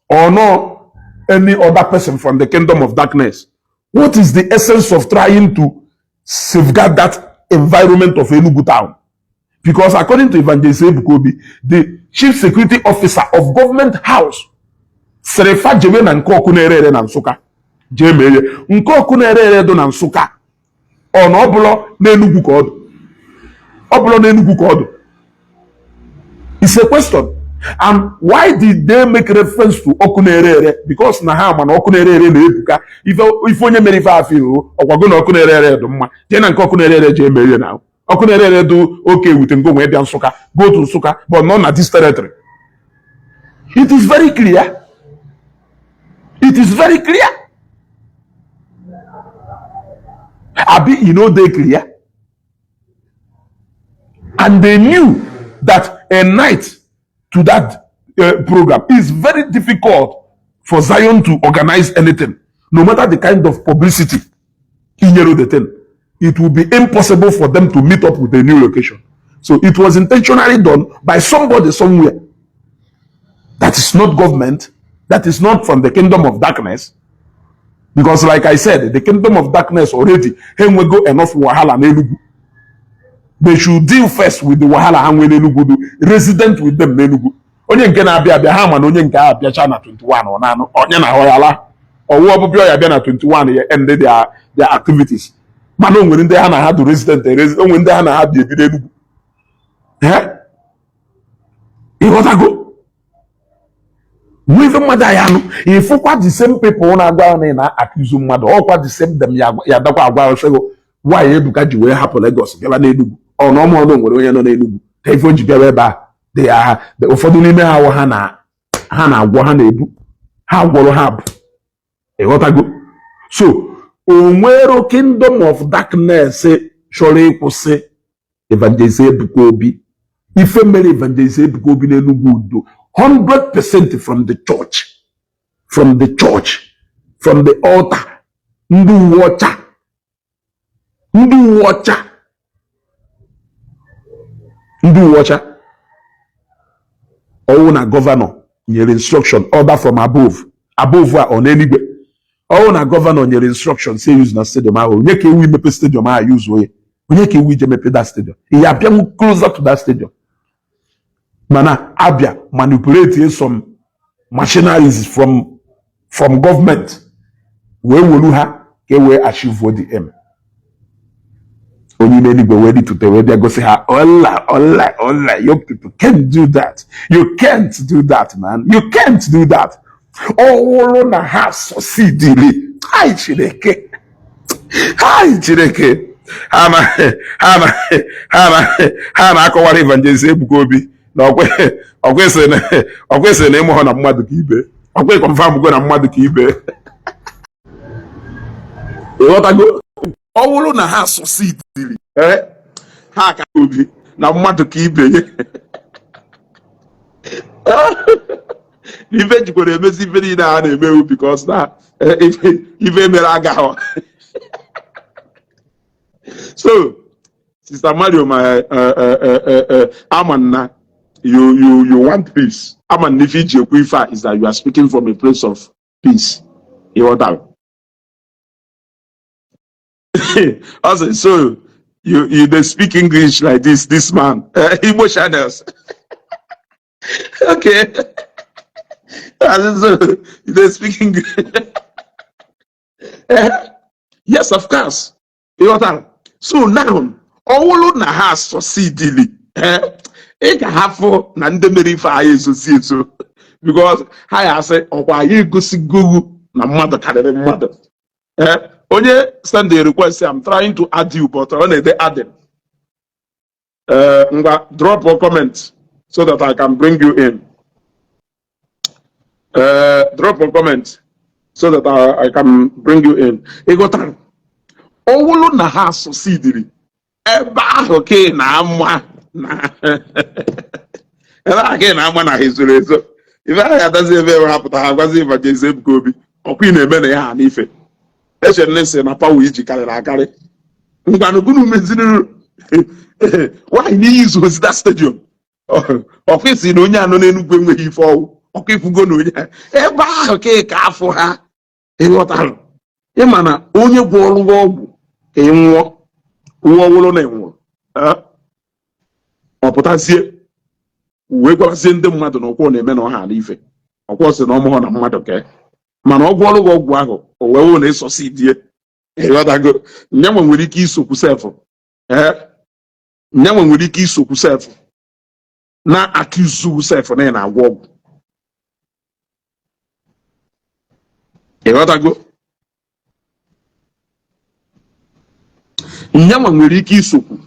Speaker 1: or no any other person from the kingdom of darkness, what is the essence of trying to safeguard that environment of Enugu town? Because according to Evangelist Ebuka Obi, the chief security officer of Government House sịrị fa jebe na nke ọkụ na-ere ere na Nsụka jee mee ihe. Nke ọkụ na-ere ere dị na Nsụka, ọ na ọ bụlọ n'Enugwu ka ọ dị? Ọ bụlọ n'Enugwu ka ọ dị? It's a question. And why did they make reference to ọkụ na-ere ere? Because na ha ma na ọkụ na-ere ere na-ebuka ife. Onye mere ife afọ iru ọkwago na ọkụ na-ere ere dị mma, jee na nke ọkụ na-ere ere jee mee ihe na Ọkụ na-ere ere do okay with ngo wee bịa Nsụka, go to Nsụka, but not na this territory. It is very clear. It is very clear. Abi e no dey clear? And they knew that a night to that program is very difficult for Zion to organize anything, no matter the kind of publicity inyere the thing. It will be impossible for them to meet up with a new location. So it was intentionally done by somebody somewhere that is not government, that is not from the kingdom of darkness. Because like I said, the kingdom of darkness already enwego enough wahala n'Enugu. They should deal first with the wahala ha nwee n'Enugu, do resident with them n'Enugu. Onye nke na-abịa abịa ha ma na onye nke a abịacha na 21 ọ na-anụ onye na ahụ ya ala ọwụ ọbụbịa ya bịa na 21 ya end their activities. Mana o nwere ndị ha na ha dị resident, o nwere ndị ha na ha bi ebi n'Enugu. Ịghọtago? Nwe ife mmadụ anyị anụ ịfụkwa the same people na-agwa na ị na-akụzi mmadụ ọkwa the same them ya dakwa agwa sịgo nwaanyị Ebuka ji wee hapụ Lagos bịaba n'Enugu. Ọ na ọmụ ọnụ nwere onye nọ n'Enugu ka ife o ji bịaba ebe a dị ha. Ụfọdụ n'ime ha wụ ha na ha na-agwọ, ha na-ebu ha gwọrọ ha bụ. Ịghọtago? So o nwero kingdom of darkness chọrọ ịkwụsị Evangelist Ebuka Obi. Ife mere Evangelist Ebuka Obi n'Enugu udo 100% from the church, from the church, from the altar. Ndị uwe ọcha, ndị uwe ọcha, ndị uwe ọcha. Ọwụ na governor nyere instruction, order from above, above a ọ n'eluigwe. Ọwụ na governor nyere instruction say use na stadium ahụ, onye ka ewu imepe stadium ahụ use onye onye ka ewu ije mepe that stadium ihe abịanwu closer to that stadium. Mana abịa manipulate some machineries from government wee welu ha ka e wee achieve the aim. Onye ime eluigwe wee ritute wee bịa gosi ha, "Ola ola ola, you people can't do that. You can't do that, man. You can't do that." Ọ wụrụ na ha succeedili, hai Chineke, hai Chineke, ha na ha na ha na ha na-akọwara Evangelist Ebuka Obi na ọkwesịrị na ịmụ ha na mmadụ ka ibe ọkwe confirm go na mmadụ ka ibe. Ịghọtago? Ọ bụrụ na ha succeedili, ha ka obi na mmadụ ka ibe ya ife jikwara emezi ife niile a na-emewu because na ife mere agaghị. So Sister Mario, my ama na you want peace. Ama na ife iji ekwu ife a is that you are speaking from a place of peace. Ịghọtara? Also, so you dey speak English like this man, Igbo channels. Okay. So you dey speak English. Yes, of course. Ịghọtara? So now, ọ wụrụ na ha succeedili, ị ga-ahafụ na ndị mere ife anyị ezozi ezo because ha ya asị ọkwa anyị egosigowu na mmadụ karịrị mmadụ. Onye send a request, I'm trying to add you, but ọ na-ede adding. Ngwa, drop a comment so that I can bring you in. Drop a comment so that I can bring you in. Ị ghọtara? Ọ wụrụ na ha succeediri, ebe ahụ ka ị na-ama na ebe ahụ ka ị na-ama na ha ezoro ezo. Ife ahụ adazi ebe ebe ha pụta ha gwazi Evangelist Ebuka Obi ọkwa ị na-eme na ya ha n'ife echere na esi na power iji karịrị akarị. Ngwanụ, gụnụ meziri nwaanyị n'iyi izu ozi that stadium? Ọkwa isi na onye anọ n'Enugwu enweghị ife ọwụ ọkwa ifugo na onye ebe ahụ ka ị ka afụ ha. Ịghọtara? Ịma na onye gwọrọ gị ọgwụ ka ị nwụọ nwụọ wụrụ na ị nwụrụ, ọ pụtazie wee gwazie ndị mmadụ na ọkwọ na-eme na ọha n'ife ọkwọ sị na ọmụhụ na mmadụ kee mana ọ gwọrọ gị ọgwụ ahụ o wee wụ na ịsọsi die. Ịghọtago? Nyanwa nwere ike isokwu sef, ee, nyanwa nwere ike isokwu sef na accuse sef na ị na-agwọ ọgwụ. Ịghọtago? Nyanwa nwere ike isokwu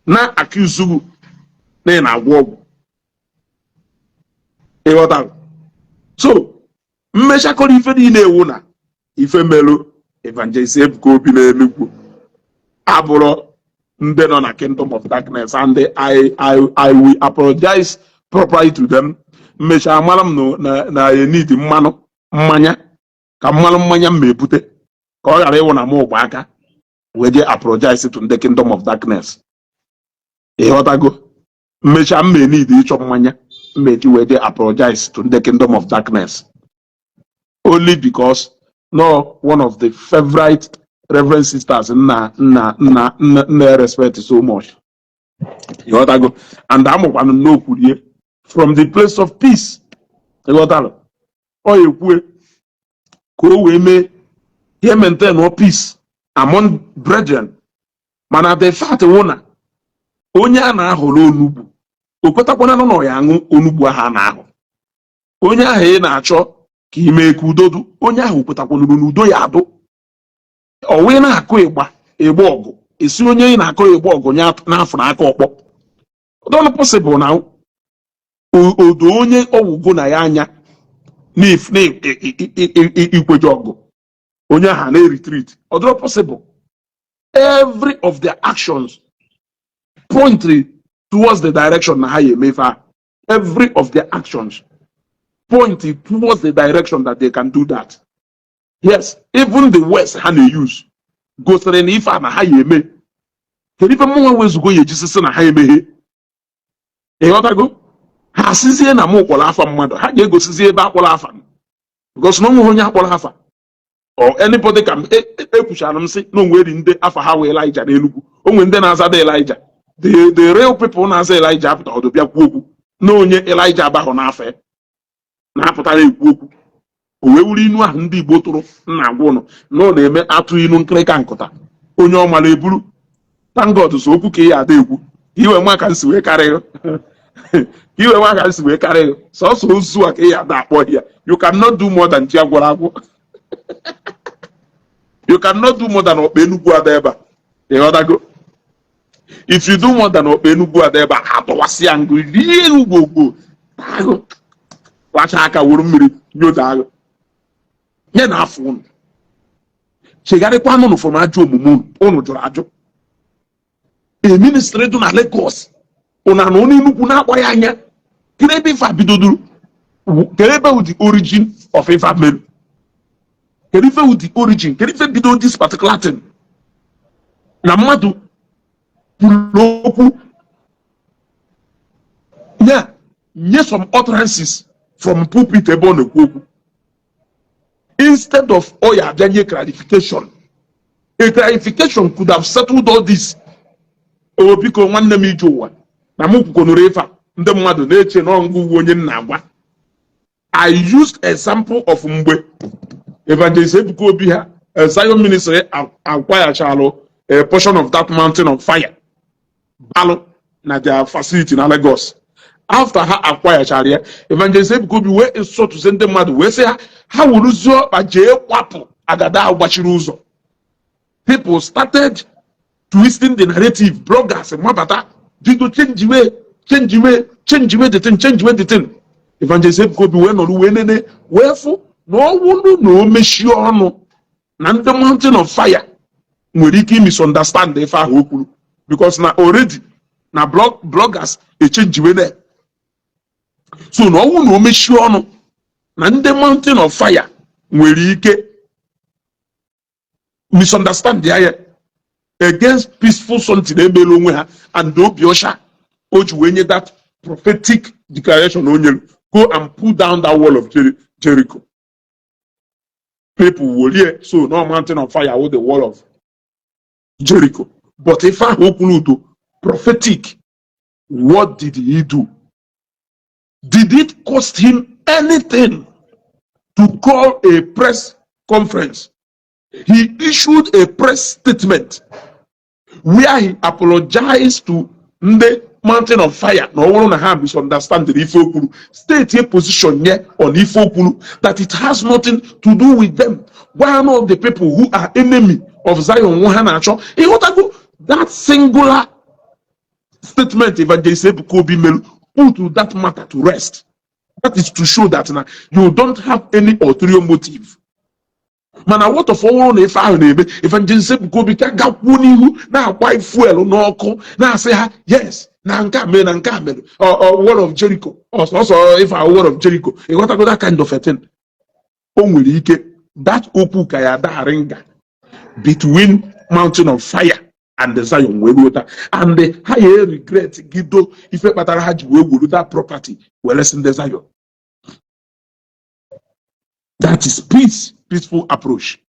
Speaker 1: Na-accuse gị na ị na-agwọ ọgwụ. Ịghọtara? So mmechakọrọ ife niile ewu na ife melụ Evangelist Ebuka Obi n'Enugwu abụrụ ndị nọ na Kingdom of Darkness, and I will apologize properly to them. Mmecha mara m na enid mmanụ mmanya ka mmanụ mmanya m ma ebute ka ọ ghara ịwụ na m ụgba aka wee jee apologize to ndị Kingdom of Darkness. Ịghọtago? Mmecha m ma enid ịchọ mmanya mmeji wee jee apologize to ndị Kingdom of Darkness, only because no one of the favorite reverend sisters nna nna nna nna nna respect so much. Ịghọtago? And amụkwanụ n'okwurie from the place of peace. Ịghọtara? Ọ ekwue ka o wee mee ihe maintain no peace among brethren, mana the fact wụ na onye a na-ahọrọ onugbu o kwetakwana na ọ ya aṅụ onugbu ahụ a na-ahụ. Onye ahụ ị na-achọ ka ị mee ka udo dụ, onye ahụ kwetakwanụrụ na udo ya adụ. Ọwụ na-akụ ịgba ịgba ọgụ esi onye ị na-akụ ịgba ọgụ n'afọ n'aka ọkpọ don possible na odo onye ọwụgo na ya anya n'ikweje ọgụ, onye ahụ na-retreat. Ọ dịrọ possible. Every of their actions point towards the direction na ha ya emefe a. Every of their actions point towards the direction that they can do that. Yes, even the words ha na-use gosiri na ife a na ha ya eme. Kedu ife mụnwa wezugo ya ejisisi na ha emeghe? Ịghọtago? Ha asịzie na mụ kpọrọ afa mmadụ, ha ga-egosizi ebe akpọrọ afa m, because na onweghị onye akpọrọ afa or anybody ka ekwuchara m sị na onweri ndị afa ha wee Elijah n'Enugwu, onwe ndị na-azada Elijah. The real people na-aza Elijah apụta ọdụ bịa kwuo okwu na onye Elijah abahụ n'afọ ya na-apụtara ekwu okwu. O wee wuru inu ahụ ndị Igbo tụrụ nna agwa ụnụ na ọ na-eme atụ inu nkịrịka nkụta onye ọ mara eburu. Thank God, so okwu ka ị ya ada ekwu ka iwe nwa ka nsi wee karịghị, ka iwe nwa ka nsi wee karịghị. Sọsọ ozu a ka ị ya ada akpọ ya. You cannot do more than ji agwọrọ agwọ. You cannot do more than ọkpa Enugwu ada ebe a. Ịghọtago? If you do more than ọkpa Enugwu ada ebe a, atọwasịa ngụ rie ugbo agụ lacha aka wuru mmiri nyoda agụ nye na afọ unu. Chegharịkwanụ nụ from ajọ omume unu. Unu jụrụ ajụ. A ministry dị na Lagos, unu anọ n'Enugwu na-akpọ ya anya. Kedu ebe ife a bidoduru? Kedu ebe wụ the origin of ife a mere? Kedu ife wụ the origin? Kedu ife bido this particular thing na mmadụ kwuru okwu ya nye some utterances from pulpit ebe ọ na-ekwu okwu, instead of ọ ya abịa nye clarification? A clarification could have settled all this. O biko, nwanne m, ije ụwa na m kwukonuru ife a ndị mmadụ na-eche na ọngụ uwe onye m na-agwa. I used example of mgbe Evangelist Ebuka Obi ha Zion Ministry akwayachalụ a portion of that Mountain of Fire balụ na their facility na Lagos. After ha akwayachara ya, Evangelist Ebuka Obi wee instructzie ndị mmadụ wee sị ha ha wuruzie ọkpa jee kwapụ agada ahụ gbachiri ụzọ. People started twisting the narrative. Bloggers mabata bido change way, change way, change way the thing, change way the thing. Evangelist Ebuka Obi wee nọrọ wee nene wee fụ na ọ wụrụ na o mechie ọnụ na ndị Mountain of Fire nwere ike misunderstand ife ahụ o kwuru, because na already na bloggers echenjiwe na so na ọnwụ na o mechie ọnụ na ndị Mountain of Fire nwere ike misunderstand ya against peaceful something emere onwe ha and obi ọcha o ji wee nye that prophetic declaration o nyere, "Go and pull down that wall of Jericho." People wolie so no Mountain of Fire with the wall of Jericho, but ife ahụ o kwuru udo prophetic. What did he do? Did it cost him anything to call a press conference? He issued a press statement where he apologized to ndị Mountain of Fire na ọ bụrụ na ha misunderstand ife o kwuru, state a position nye on ife o kwuru, that it has nothing to do with them. One of the people who are enemy of Zion nwa ha na-achọ. Ịghọtago? That singular Statement Evangelist Ebuka Obi melu put that matter to rest. That is to show that na you don't have any ulterior motive. Mana what of ọhụrụ na ife ahụ na-eme, Evangelist Ebuka Obi ka gakwuo n'ihu na-agba fuel n'ọkụ, na-asị ha yes, na nke a mere, na nke a mere, wall of Jericho, ọsọsọ ife ahụ, wall of Jericho, ịghọtago, that kind of a thing. O nwere ike that okwu ka ya adagharị nga between Mountain of Fire and the Zion wee ruo taa, and ha ya regret gido ife kpatara ha ji wee wuru that property were sị ndị Zion. That is peace, peaceful approach.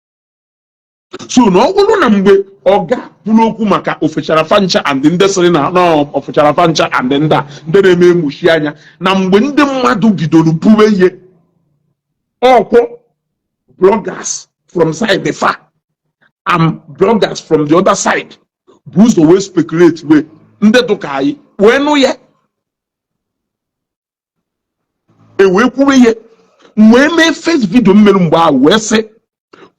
Speaker 1: So na ọ bụrụ na mgbe ọga kwuru okwu maka ofechara fancha and ndị sịrị na ofechara fancha and ndị a ndị na-eme emuchi anya, na mgbe ndị mmadụ bidoro buwe ihe ọkwọ, bloggers from side fa and bloggers from the other side bụ ụzọ wee speculate, wee ndị dụka anyị wee nụ ya, e wee kwuwe ihe, wee mee first video mmerụ mgbe ahụ, wee sị,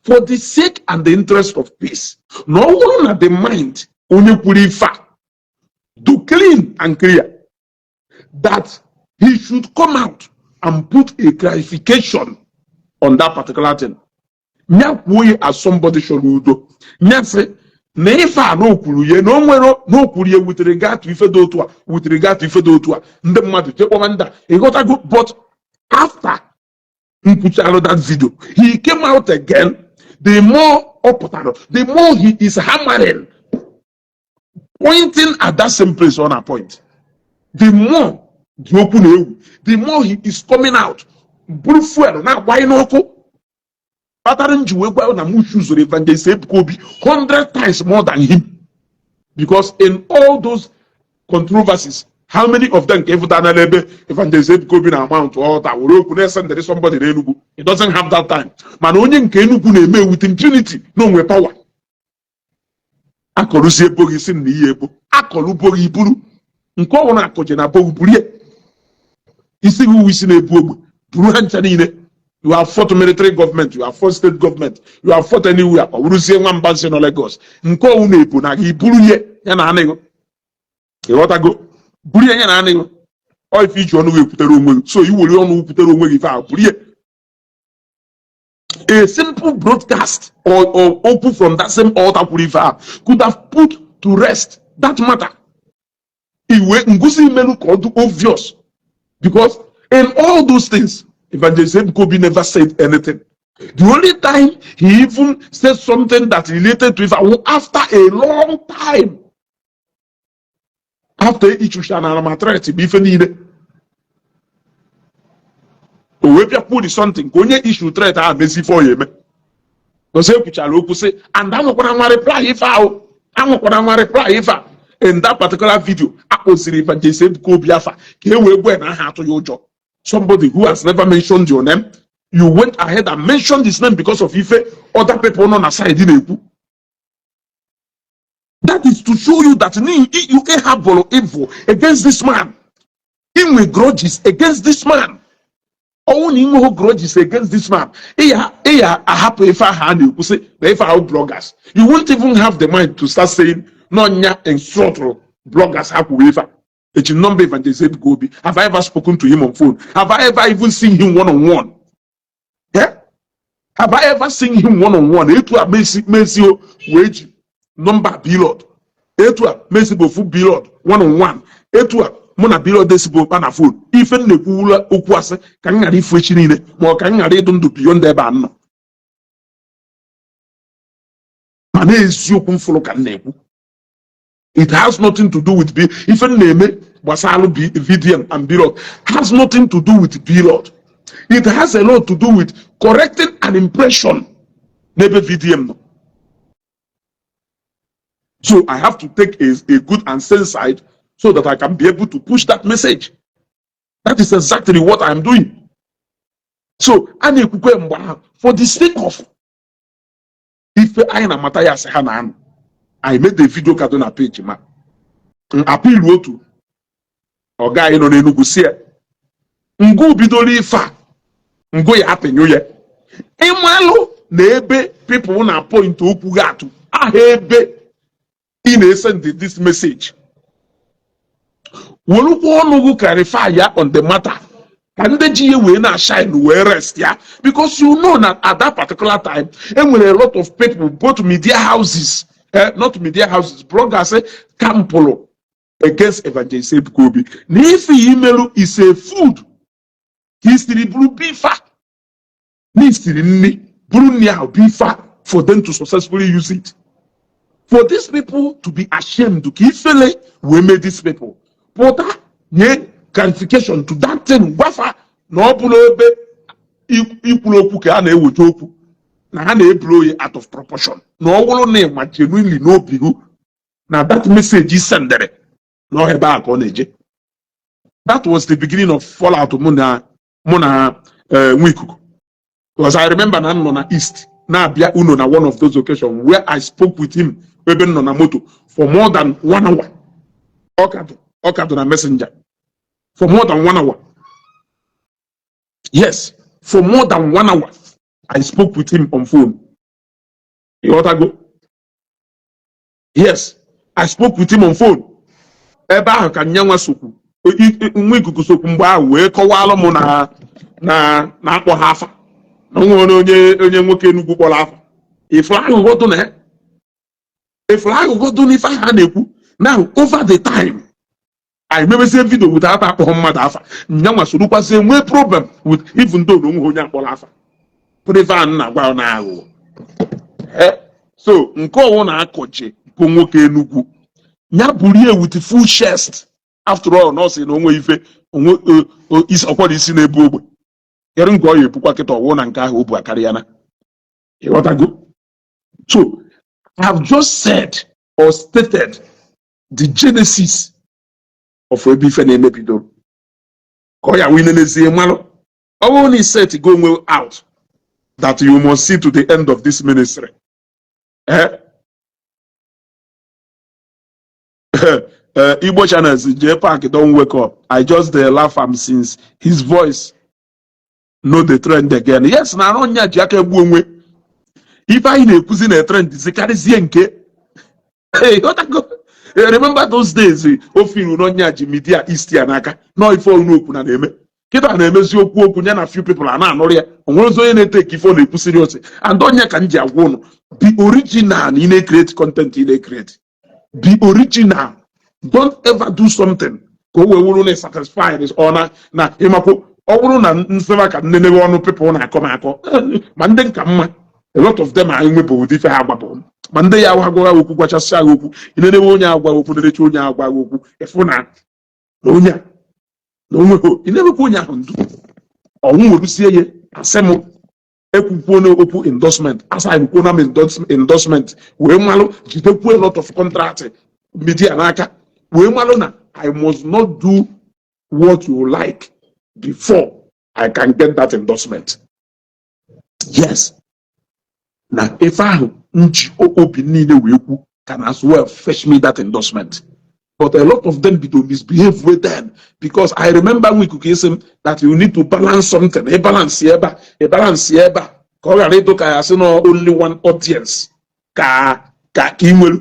Speaker 1: for the sake and the interest of peace, na ọ bụrụ na the mind onye kwuru ife a do clean and clear, that he should come out and put a clarification on that particular thing. Nya kwuo ya as somebody chọrọ udo. Nya sị na ife a na okwuru ya na o nwere na okwuru ya wutere gatụ ife dị otu a, wutere gatụ ife dị otu a, ndị mmadụ chekwawa ndị a, ịghọtago. But after nkwuchalụ that video, he came out again. The more ọ pụtara, the more he is hammering, pointing at that same place on a point. The more dị okwu na-ewu, the more he is coming out bụrụ fuel na-agbanye n'ọkụ kpatara m ji wee gwa na m chuzuru Evangelist Ebuka Obi 100 times more than him, because in all those controversies, how many of them ka ịfụta n'ala ebe Evangelist Ebuka Obi na mount altar were okwu na-esendịrị somebody n'Enugu? He doesn't have that time. Mana onye nke Enugu na-eme with impunity na onwe power. Akọrụzie eboghị isi na ihe ebo akọrụboghị iburu nke ọnwụ na akọje na boghị burie isi gị uwe isi na-ebu ogbe buru ha ncha niile. You have fought military government, you have fought state government, you have fought anywhere. Ọ bụrụzie nwamba nsị nọ Lagos nke ọnwụ na-ebu na gị buru ihe ya na anịghị, ịghọtago, buru ihe ya na anịghị. Ọ ife iji ọnụ gị ekwutere onwe gị, so i were ọnụ kwutere onwe gị ife ahụ buru ihe. A simple broadcast or okwu from that same altar kwuru ife ahụ could have put to rest that matter. Iwe nguzi imelu ka ọ dị obvious, because in all those things, Evangelist Ebuka Obi never said anything. The only time he even said something that related to ife after a long time, after ichusha na threat bụ ife niile, o wee bịa kwuo something ka onye issue threat ahụ mezi ife ọ ya eme. Ọzọ ekwuchara okwu sị and anwekwara nwa reply ife ahụ, anwekwara nwa reply ife a. In that particular video, akpọziri Evangelist Ebuka Obi afa ka e wee gwa na aha atụ ya ụjọ. Somebody who has never mentioned your name, you went ahead and mentioned his name because of ife other people nọ na side na-ekwu. That is to show you that you have evil against this man, inwe grudges against this man. Ọnwụ na inweghị grudges against this man, ịya ahapụ ife ahụ a na-ekwu sị na ife ahụ bloggers, you won't even have the mind to start saying n'ọnya instruct bloggers ha kwuru ife a. Eji number Evangelist Ebuka Obi. Have I ever spoken to him on phone? Have I ever even seen him one on one? Yeah? Have I ever seen him one on one? Etu a mesi o wee ji number Blord, etu a mesi bụ ofu Blord one on one, etu a mụ na Blord esibu kpa na phone. Ife m na-ekwuwula okwu asị ka m ghara ifu echi niile, ma ọ ka m ghara ịdụ ndụ beyond ebe a nọ, mana eziokwu m fụrụ ka m na-ekwu. It has nothing to do with B. Ife m na-eme gbasara VDM and Blord has nothing to do with Blord. It has a lot to do with correcting an impression n'ebe VDM nọ. So I have to take a good and sane side so that I can be able to push that message. That is exactly what I am doing. So a na-ekwukwe mgbe ahụ, for the sake of ife anyị na amata ya asị ha na anụ, I made a video kado na page ma appeal otu ọga anyị nọ n'Enugu si ya ngụ bidoro ife a, ngụ ya apịnyụ ya ịmalụ na ebe people na point okwu gị atụ aha ebe ị na-esend this message. Welukwa ọnụ gị clarify ya on the matter, ka ndị ji ya wee na-shine wee rest ya, because you know na at that particular time enwere a lot of people, both media houses, not media houses, bloggers, campụlụ against Evangelist Ebuka Obi na ife imelu is a food ka isiri bụrụ bifa na isiri nri, bụrụ nri ahụ bifa for them to successfully use it, for these people to be ashamed, ka ifele wee mee these people pụta nye clarification to that thing, gwafa na ọ bụrụ ebe ikwuru okwu ka a na-eweje okwu na ha na-eburu oyi out of proportion, na ọ bụrụ na ịma genuinely n'obi gị na that message sendere na ọ ebe a ka ọ na-eje. That was the beginning of fallout mụ na Nwikuku, because I remember na m nọ na East na-abịa unu na one of those occasions where I spoke with him, ebe m nọ na moto for more than one hour. Ọ ka dụ na messenger for more than one hour. Yes, for more than one hour I spoke with him on phone. Ịghọtago? Yes, I spoke with him on phone. Ebe ahụ ka nyanwa sokwu, nwa ikuku sokwu mgbe ahụ wee kọwalụ m na na-akpọ ha afa, na o nwere onye nwoke Enugwu kpọrọ afa. Ifuru aghụghọ dị na ya, ifuru aghụghọ dị n'ife ahụ a na-ekwu. Now, over the time, anyị mebezie video without akpọghọ mmadụ afa. Nyanwa sorokwazie nwee problem with, even though na onweghị onye akpọrọ afa privan na-agwa na aghụghọ. So nke ọwụ na-akọje bụ nwoke Enugwu ya burie with full chest. After all, na ọ sị na onwe ife onwe ọkwara isi na-ebu ogbe kedu nke ọ ya ebukwa kịta ọwụ na nke ahụ o bu akarịa na. Ịghọtago? So I have just said or stated the genesis of ebe ife na-emebidoro, ka ọ ya wee nenezie malụ. Ọ bụrụ na i set go onwe out that you must see to the end of this ministry, eh? Igbo channels, J Park don wake up. I just dey laugh am since his voice no dey trend again. Yes, na arụ nya ji aka egbu onwe. Ife anyị na-ekwuzi na trend zikarịzie nke. Hey, ghọtago? Remember those days o firu n'ọnya ji media East ya n'aka nọ ife ọnụ okwu na na-eme kịta na-emezi okwu okwu ya na few people a na-anụrụ ya. O nwere ozi onye na-ete ife ọ na-ekwu serious. And onye ka m ji agwa ụnụ, be original na ị na-create content ị na-create. Be original. Don't ever do something ka o wee wụrụ na satisfied ọ na ịmakwu. Ọ bụrụ na nsịba ka nnenebe ọnụ people na-akọ m akọ, ma ndị nka mma, a lot of them anyị nwebụ ụdị ife ha gbapụ, ma ndị ya agwa ha okwu, gwachasịa ha okwu. Inenewe onye agwa okwu, nenecha onye agwa okwu, ịfụ na onye a na onwe ha ị na-emekwa onye ahụ ndu ọnwụ werusie ya. Asị m ekwukwuo n'okwu endorsement, asaghị na m endorsement wee malụ jidekwuo a lot of contract media n'aka, wee malụ na I must not do what you like before I can get that endorsement. Yes, na ife ahụ m ji obi niile wee kwu can as well fetch me that endorsement. But a lot of them bido misbehave with them, because I remember Nwikuku isi m that you need to balance something, ị balance ebe a, ị balance ebe a, ka ọ ghara ịdụ ka ya sị na only one audience ka ị nwere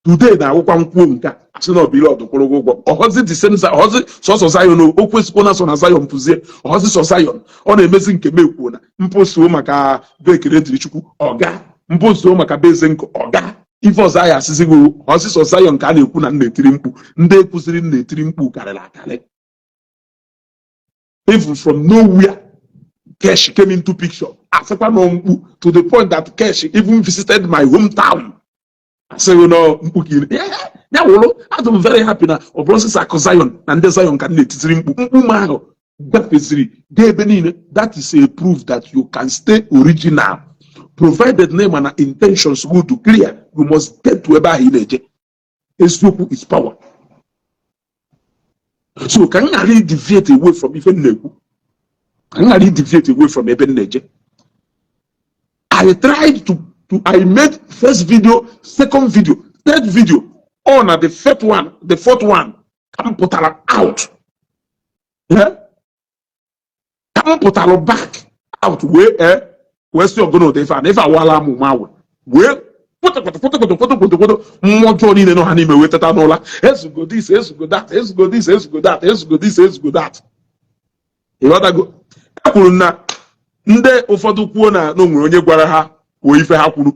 Speaker 1: today. Na-awụkwa nkwuo nke a, asị na ọbụile ọdụkwụrụ gị ụgwọ ọhọzi the same ọhọzi sọsọ Zion. O kwesịkwa na so na Zion pụzie ọhọzi sọ Zion. Ọ na-emezi nke m ekwuo na mposuo maka be ekele dịrị Chukwu, ọga mposuo maka be eze nkụ, ọga ife ọzọ anyị asịzi gị ọhọzi sọ Zion ka a na-ekwu na m na-etiri mkpu. Ndị ekwuziri m na-etiri mkpu karịrị akarị. Even from nowhere Kesh came into picture, asịkwa na mkpu, to the point that Kesh even visited my hometown, asịghị na mkpu ka ị ya wụrụ. Adị m very happy na ọ bụrụ sịsọ akụ Zion na ndị Zion ka m na-etitiri mkpu. Mkpu m ahụ gafeziri gaa ebe niile. That is a proof that you can stay original, provided na ịma na intentions go to clear. You must get to ebe ahụ ị na-eje. Eziokwu is power. So ka m ghara deviate away from ife m na-ekwu, ka m ghara deviate away from ebe m na-eje. I tried to I made first video, second video, third video. Ọ na the fifth one, the fourth one, ka m pụtara out. Yeah? Ka m pụtara back out wee sị ọgụnụdị ife a na ife awala m ụma wee Kwotokoto mmụọ ọjọọ niile nọ ha n'ime wee teta n'ụla. Ezugo this, ezugo that, ezugo this, ezugo that, ezugo this, ezugo that. Ịghọtago? E kwuru na ndị ụfọdụ kwuo na o nwere onye gwara ha kwuo ife ha kwuru.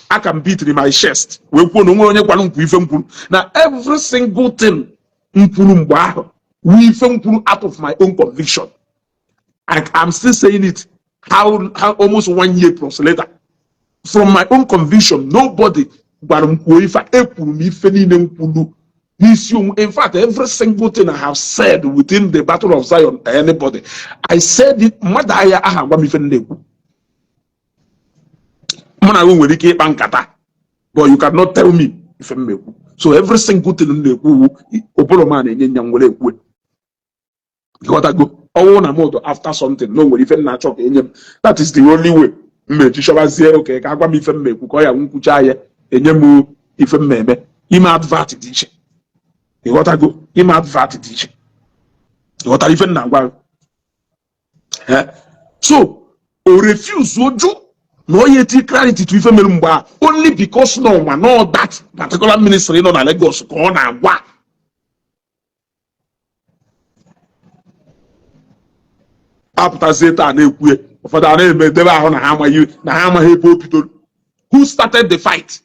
Speaker 1: Aka m beatiri my chest wee kwuo na o nwere onye gwara m kwuo ife m kwuru, na every single thing m kwuru mgbe ahụ wu ife m kwuru out of my own conviction. I'm still saying it how almost one year plus later, from my own conviction. Nobody gwara m kwuo ife. Ekwuru m ife niile m kwuru n'isi onwe. In fact, every single thing I have said within the Battle of Zion, anybody, I said it. Mmadụ ahịa aha agwa m ife m na-ekwu. Mụ na gị nwere ike ịkpa nkata, but you cannot tell me ife m na-ekwu. So every single thing m na-ekwu wu ụbụrụ m a na-enye nya m were ekwu. Ịghọtago? Ọnwụ na mụdụ after something na o nwere ife m na-achọ ka enye m, that is the only way m meji chọbazie oke ka agwa m ife m na-ekwu, ka ọ ya nkwucha ya enye m ife m na-eme. Ime advert dị iche. Ịghọtago? Ime advert dị iche. Ịghọtara ife m na-agwa gị? Eh? So o refuse oju na onye eti clarity to ife mere mgbe a, only because na ọnwa no that particular ministry nọ na Lagos ka ọ na-agwa. Apụtazie taa na-ekwu ụfọdụ a na-eme debe ahụ na ha amaghị, na ha amaghị ebe o bidoro. Who started the fight?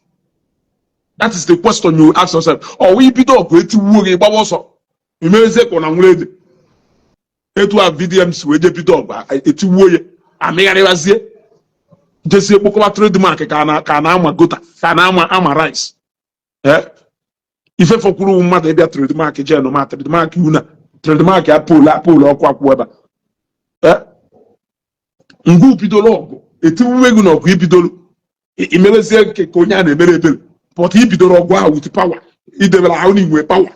Speaker 1: That is the question you ask yourself. Ọwa ibido ọgụ, etiwuo gị, gbawa ọsọ, imezie ka ọ na nwere ede. Etu a VDM si wee je bido ọgụ, etiwuo ya, amịgharịwazie, jezie kpokọba trademark ka na ka na-ama gota, ka na-ama ama rice. Ife fọkwuru mmadụ ịbịa trademark jen ma trademark una trademark ya pole pole ọkụ akwụ ebe a. Ngwa, bidoro ọgụ, etiwuwe gị n'ọgụ, ibidoro imebezie nke ka onye a na-emere ebere, but ibidoro ọgụ ahụ with power, idebere ahụ na inwe power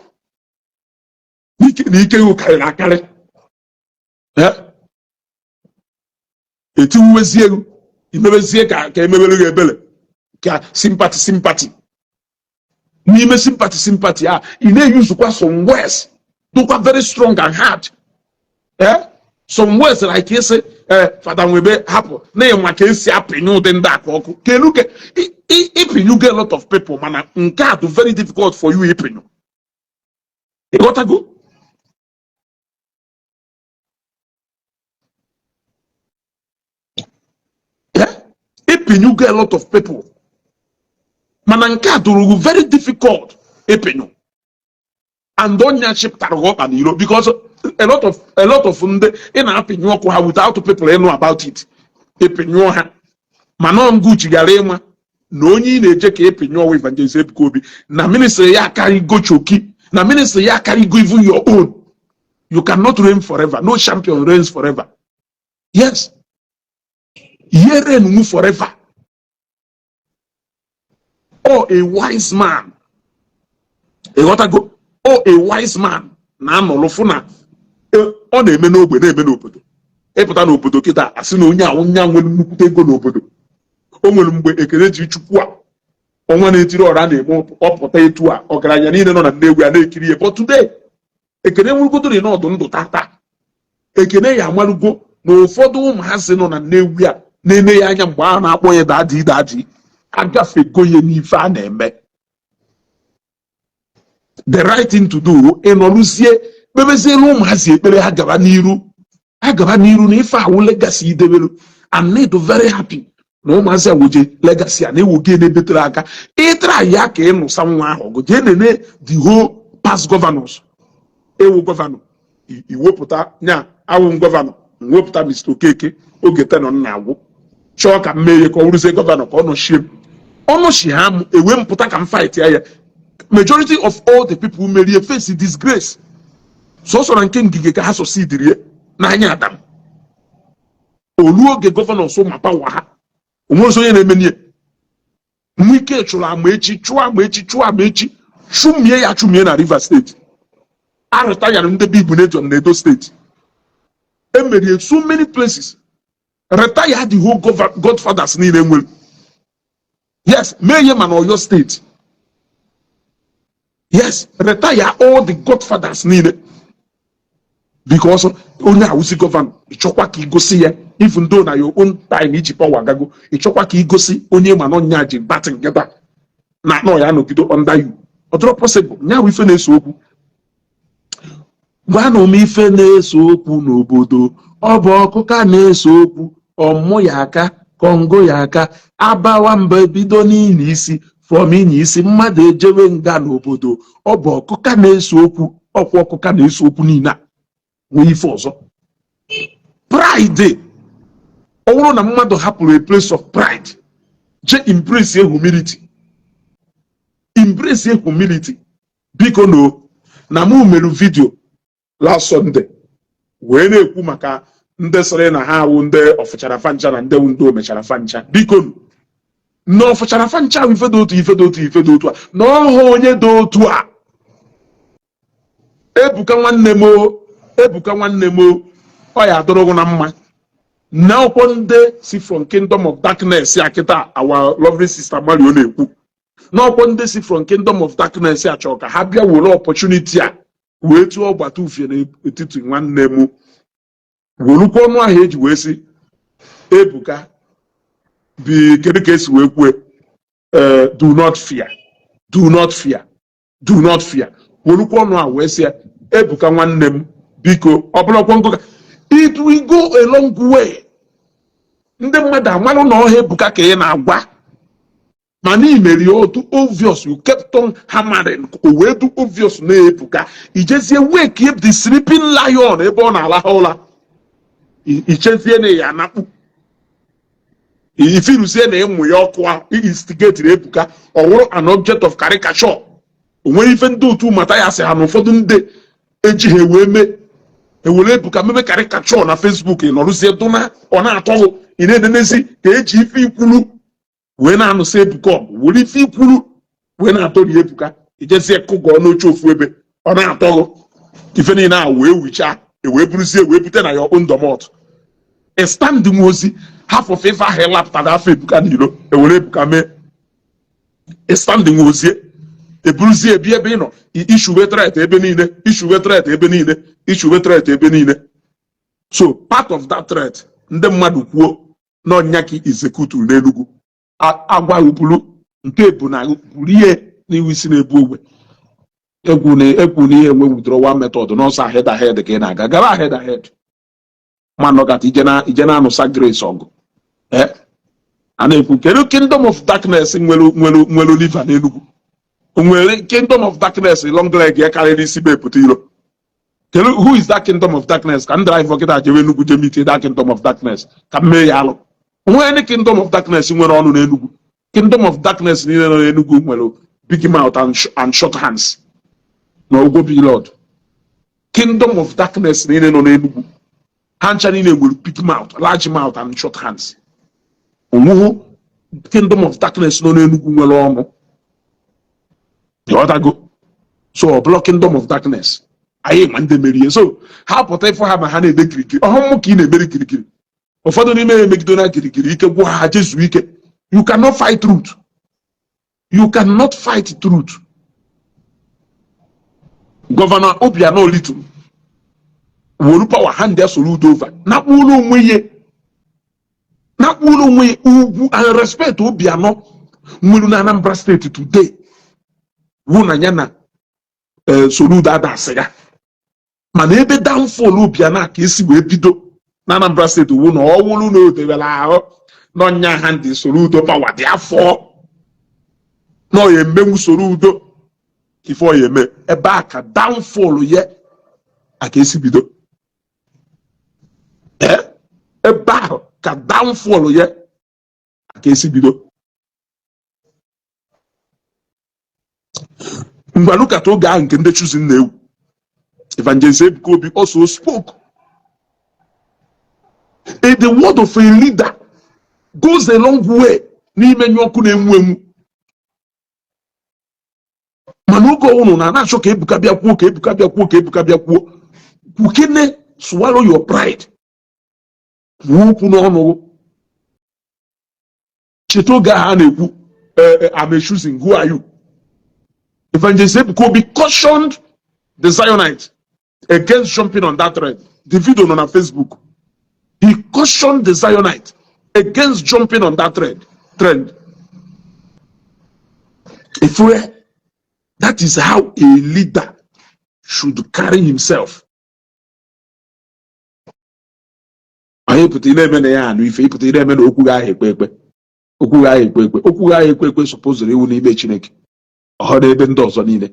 Speaker 1: na ike gị karịrị akarị. Etiwuwezie gị, imebezie ka ka emebere gị ebere, ka sympathy sympathy. N'ime sympathy sympathy a, ị na-eyuzukwa some words dụkwa very strong and hard, some words like isi Fada Nwebe hapụ na ịma ka esi apịnye ụdị ndị aka ọkụ kelu ke ịpịnyụgo a lot of people, mana nke a dị very difficult for you ịpịnyụ. Ịghọtago? Ịpịnyụgo a lot of people, mana nke a dụrụ very difficult ịpịnyụ, and onye chịpụtara gị ọkpa n'iro, because a lot of ndị ị na-apịnyụ ọkụ ha without people ịnụ about it, ịpịnyụọ ha, mana ọngụ gara ịma na onye ị na-eje ka ịpịnyụọ Evangelist Ebuka Obi na ministry ya akarịgo choki, na ministry ya akarịgo even your own. You cannot reign forever. No champion reigns forever. Yes, ye reign wu forever. Or a wise man, ịghọtago? Or a wise man na-anọlụ fụ na ọ na-eme n'ogbe, na-eme n'obodo. Ịpụta n'obodo kịta, asị na onye ahụ nya nwere nnukwute ego n'obodo. O nwere mgbe ekele ji Chukwu a ọnwa na-etiri ọra na-eme ọpụta etu a, ọgaranya niile nọ na Nnewi a na-ekiri ya. But today, ekene nwurugodori n'ọdụ ndụ tata, ekene ya amarugo na ụfọdụ ụmụazị nọ na Nnewi a na-ene ya anya mgbe a na-akpọ ya daddy daddy, agafego ya n'ife a na-eme. The right thing to do, ịnọrụzie kpebezielu ụmụazị ekpere, ha gaba n'iru, ha gaba n'iru na ife awụ legacy idebelu, and need very happy na ụmụazị a woje legacy a na-ewoge na-ebetere aka. Ịtara ya ka ịnụsa nwa ahụ ọgụ, jee nene the whole past governors. Ewu governor iwepụta nya awụ governor, mwepụta Mr. Okeke oge tenọ na-agwụ, chọọ ka m mee ya ka ọ wụrụzie governor, ka ọ nọchie m, ọ nọchie ha m, ewe m pụta ka m fight ya. Majority of all the people merie face disgrace. Sọsọ na nke Ngige ka ha succeedirie n'anya Adam. Olu oge governors ma power ha, onwezi onye na-emenie. Nwike chụrụ Amaechi, chụọ Amaechi, chụọ Amaechi, chụmie ya, chụmie na Rivers State. Arịtayara ndị bụ ibu na na Edo State. Emerie so many places, retire the whole godfathers niile nwere. Yes, mee ihe ma na Oyo State. Yes, retire all the godfathers niile. Because onye awụzi governor, ịchọkwa ka igosi ya, even though na your own time iji power gago, ịchọkwa ka igosi onye ma na ọnya ji bat nkịta na nọ ya nọgide under you. Ọ dịrọ possible. Nya bụ ife na-ese okwu. Gwanụ m ife na-ese okwu n'obodo. Ọ bụ ọkụka na-ese okwu, ọmụ ya aka kọngo ya aka abawa mba, bido n'inyi isi, from inyi isi mmadụ ejewe nga n'obodo. Ọ bụ ọkụka na-ese okwu, ọkwa ọkụka na-ese okwu niile a nwee ife ọzọ, pride. Ọ bụrụ na mmadụ hapụrụ a place of pride, je embrace humility, embrace humility. Biko, no na mụ mere video last Sunday wee na-ekwu maka ndị sịrị na ha awụ ndị ọfụchara fancha na ndị ndị omechara fancha. Biko nụ, na ọfụchara fancha ahụ, ife dị otu, ife dị otu, ife dị otu a, na ọhụ onye dị otu a. Ebuka nwanne m o, Ebuka nwanne m o, ọ ya adọrọgụ na mma na ọkwọ ndị si from kingdom of darkness ya kịta. Our lovely sister Mario na-ekwu n'ọkwọ ndị si from kingdom of darkness ya chọrọ ka ha bịa were opportunity a wee tụọ ọgbata ufie n'etiti nwanne m. Werukwa ọnụ ahụ eji wee sị Ebuka bi, kedu ka esi wee kwue? Ee, do not fear, do not fear, do not fear. Werukwa ọnụ ahụ wee sị ya, Ebuka nwanne m, biko, ọ bụrụkwa ngụka, it will go a long way. Ndị mmadụ amalụ na ọha Ebuka ka ị na-agwa, mana i mere ya otu obvious. You kept on hammering, o wee du obvious na Ebuka. Ijezie wake up the sleeping lion ebe ọ na-alahụ ụra. Ichezie na ya anakpu, ifiruzie na ịmụ ya ọkụ a instigate Ebuka, ọ wụrụ an object of caricature. O nwere ife ndị otu mata ya sị ha na ụfọdụ ndị ejighị wee mee, ewere Ebuka mebe caricature na Facebook. Ị nọrụzie dụna, ọ na-atọghụ, ị na-enenezi ka eji ife ikwulu wee na-anụsị Ebuka ọgụ, were ife ikwulu wee na-atọri Ebuka. Ijezie kụgọọ n'oche ofu ebe, ọ na-atọghụ. Ife niile a wee wichaa, ewee buruzie wee bute na ya ọkpụ ndọmọt stand nwe ozi half of ife ahụ ịlapụtara afọ Ebuka n'iro, ewere Ebuka mee stand nwe ozie, eburuzie ebi ebe ị nọ, issuwe threat ebe niile, issuwe threat ebe niile, issuwe threat ebe niile. So part of that threat, ndị mmadụ kwuo na ọnya ka execute n'Enugu agwa buru nke bụ na buru ihe n'iwu isi na-ebu ogbe egwu na ekwu na ihe enwe withdrawal method n'ọsọ ahead ahead ka ị na-aga gaba ahead ahead, ma nọgata ije na ije na-anụsa grace ọgụ. Eh, a na-ekwu kedu kingdom of darkness nwere liver n'Enugu? Nwere kingdom of darkness long leg ya karịrị isi be pụta iro? Kedu who is that kingdom of darkness? Ka m drive kịta jewe Enugu, je meet that kingdom of darkness, ka m mee ya alụ. Onwe any kingdom of darkness nwere ọnụ n'Enugu? Kingdom of darkness niile nọ n'Enugu nwere big mouth and short hands na ụgwọ bilod. Kingdom of darkness niile nọ n'Enugu, ha ncha niile nwere big mouth, large mouth and short hands. Onwuhu kingdom of darkness nọ n'Enugu nwere ọnụ. Ịghọtago? So ọ bụla kingdom of darkness anyị ma ndị merie, so ha pụta ịfụ ha ma ha na-ede kirikiri ọhụmụ ka ị na-emeri kirikiri. Ụfọdụ n'ime ha emegido na kirikiri, ike gwụ ha, ha jezuo ike. You cannot fight truth, you cannot fight truth. Governor Obiano lituru were power hand ya Soludo over, nakpuolu onwe ya, nakpuolu onwe ya ugwu and respect. Obiano nwere na Anambra State today wụ na ya na Soludo ada asịga. Mana ebe downfall Obiano ka esi wee bido na Anambra State wụ na ọ wụrụ na o debere ahụ n'ọnya ha ndị Soludo power dị afọ na ọ ya emenwu Soludo ife ọ ya eme. Ebe a ka downfall ya aka esi bido. Ee, ebe ahụ ka downfall ya aka esi bido. Mgbe lukata oge ahụ nke ndị Chosen na-ewu, Evangelist Ebuka Obi also spoke. The word of a leader goes a long way n'imenyu ọkụ na-enwu enwu. Mana oge ọnwụnụ na na-achọ ka Ebuka bịa kwuo, ka Ebuka bịa kwuo, ka Ebuka bịa kwuo, kwukene. Swallow your pride, kwuo okwu n'ọnụ. Cheta oge ahụ a na-ekwu, "I'm a choosing, who are you?" Evangelist Ebuka Obi cautioned the Zionites. against jumping on that trend. The video nọ na Facebook. He cautioned the Zionite against jumping on that trend. If we, that is how a leader should carry himself. Anyị pụta ị na-eme na ya anụ ife, ịpụta ị na-eme na okwu gị ahụ ekpe ekpe, okwu gị ahụ ekpe ekpe, okwu gị ahụ ekpe ekpe. Supposed iwu n'ime Chineke ọhọ n'ebe ndị ọzọ niile,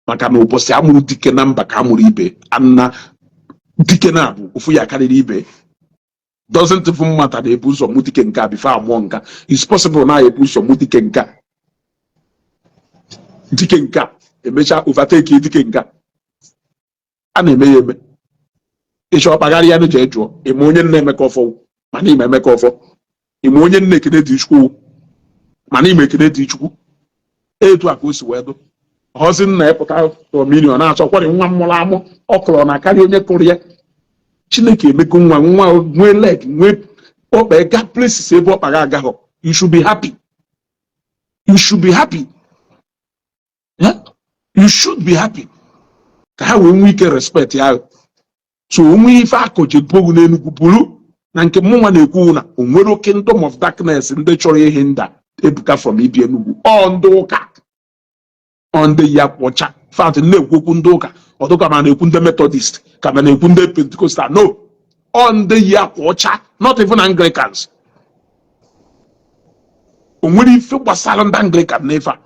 Speaker 1: maka na ụbọchị amụrụ dike na mba ka amụrụ ibe anna dike na abụ ofu ya karịrị ibe. Doesn't even matter na ebu ụzọ mụ dike nke a before amụọ nka. It's possible na ebu ụzọ mụ dike nke a, dike nke a emechaa overtake dike nke a. A na-eme ya eme. Ịchọ kpagharị ya, jee jụọ ịma onye nna Emeka Ọfọ, mana ime Emeka Ọfọ, ịma onye nna Ekene dị Chukwu, mana ime Ekene dị Chukwu. Etu a ka o si wee dụ ọzi nna ya pụta dominion na-achọ kwari nwa mụrụ amụ ọ kụrụ na karịa onye kụrụ ya. Chineke emego nwa nwa nwee leg, nwee ọkpa, ga places ebe ọkpa ga agaghọ. You should be happy, you should be happy. Yeah? You should be happy ka ha wee nwee ike respect ya. So onwe ife akọje bogu n'Enugwu buru na nke mụnwa na-ekwu na o nwere kingdom of darkness ndị chọrọ ihe nda Ebuka from ibi Enugwu. Ọ ndị ụka, ọ ndị ya kwọcha fat na-ekwu okwu ndị ụka, ọdụka ma na-ekwu ndị Methodist, ka ma na-ekwu ndị Pentecostal. No, ọ ndị yi akwa ọcha, not even Anglicans. O nwere ife gbasara ndị Anglican n'ife a.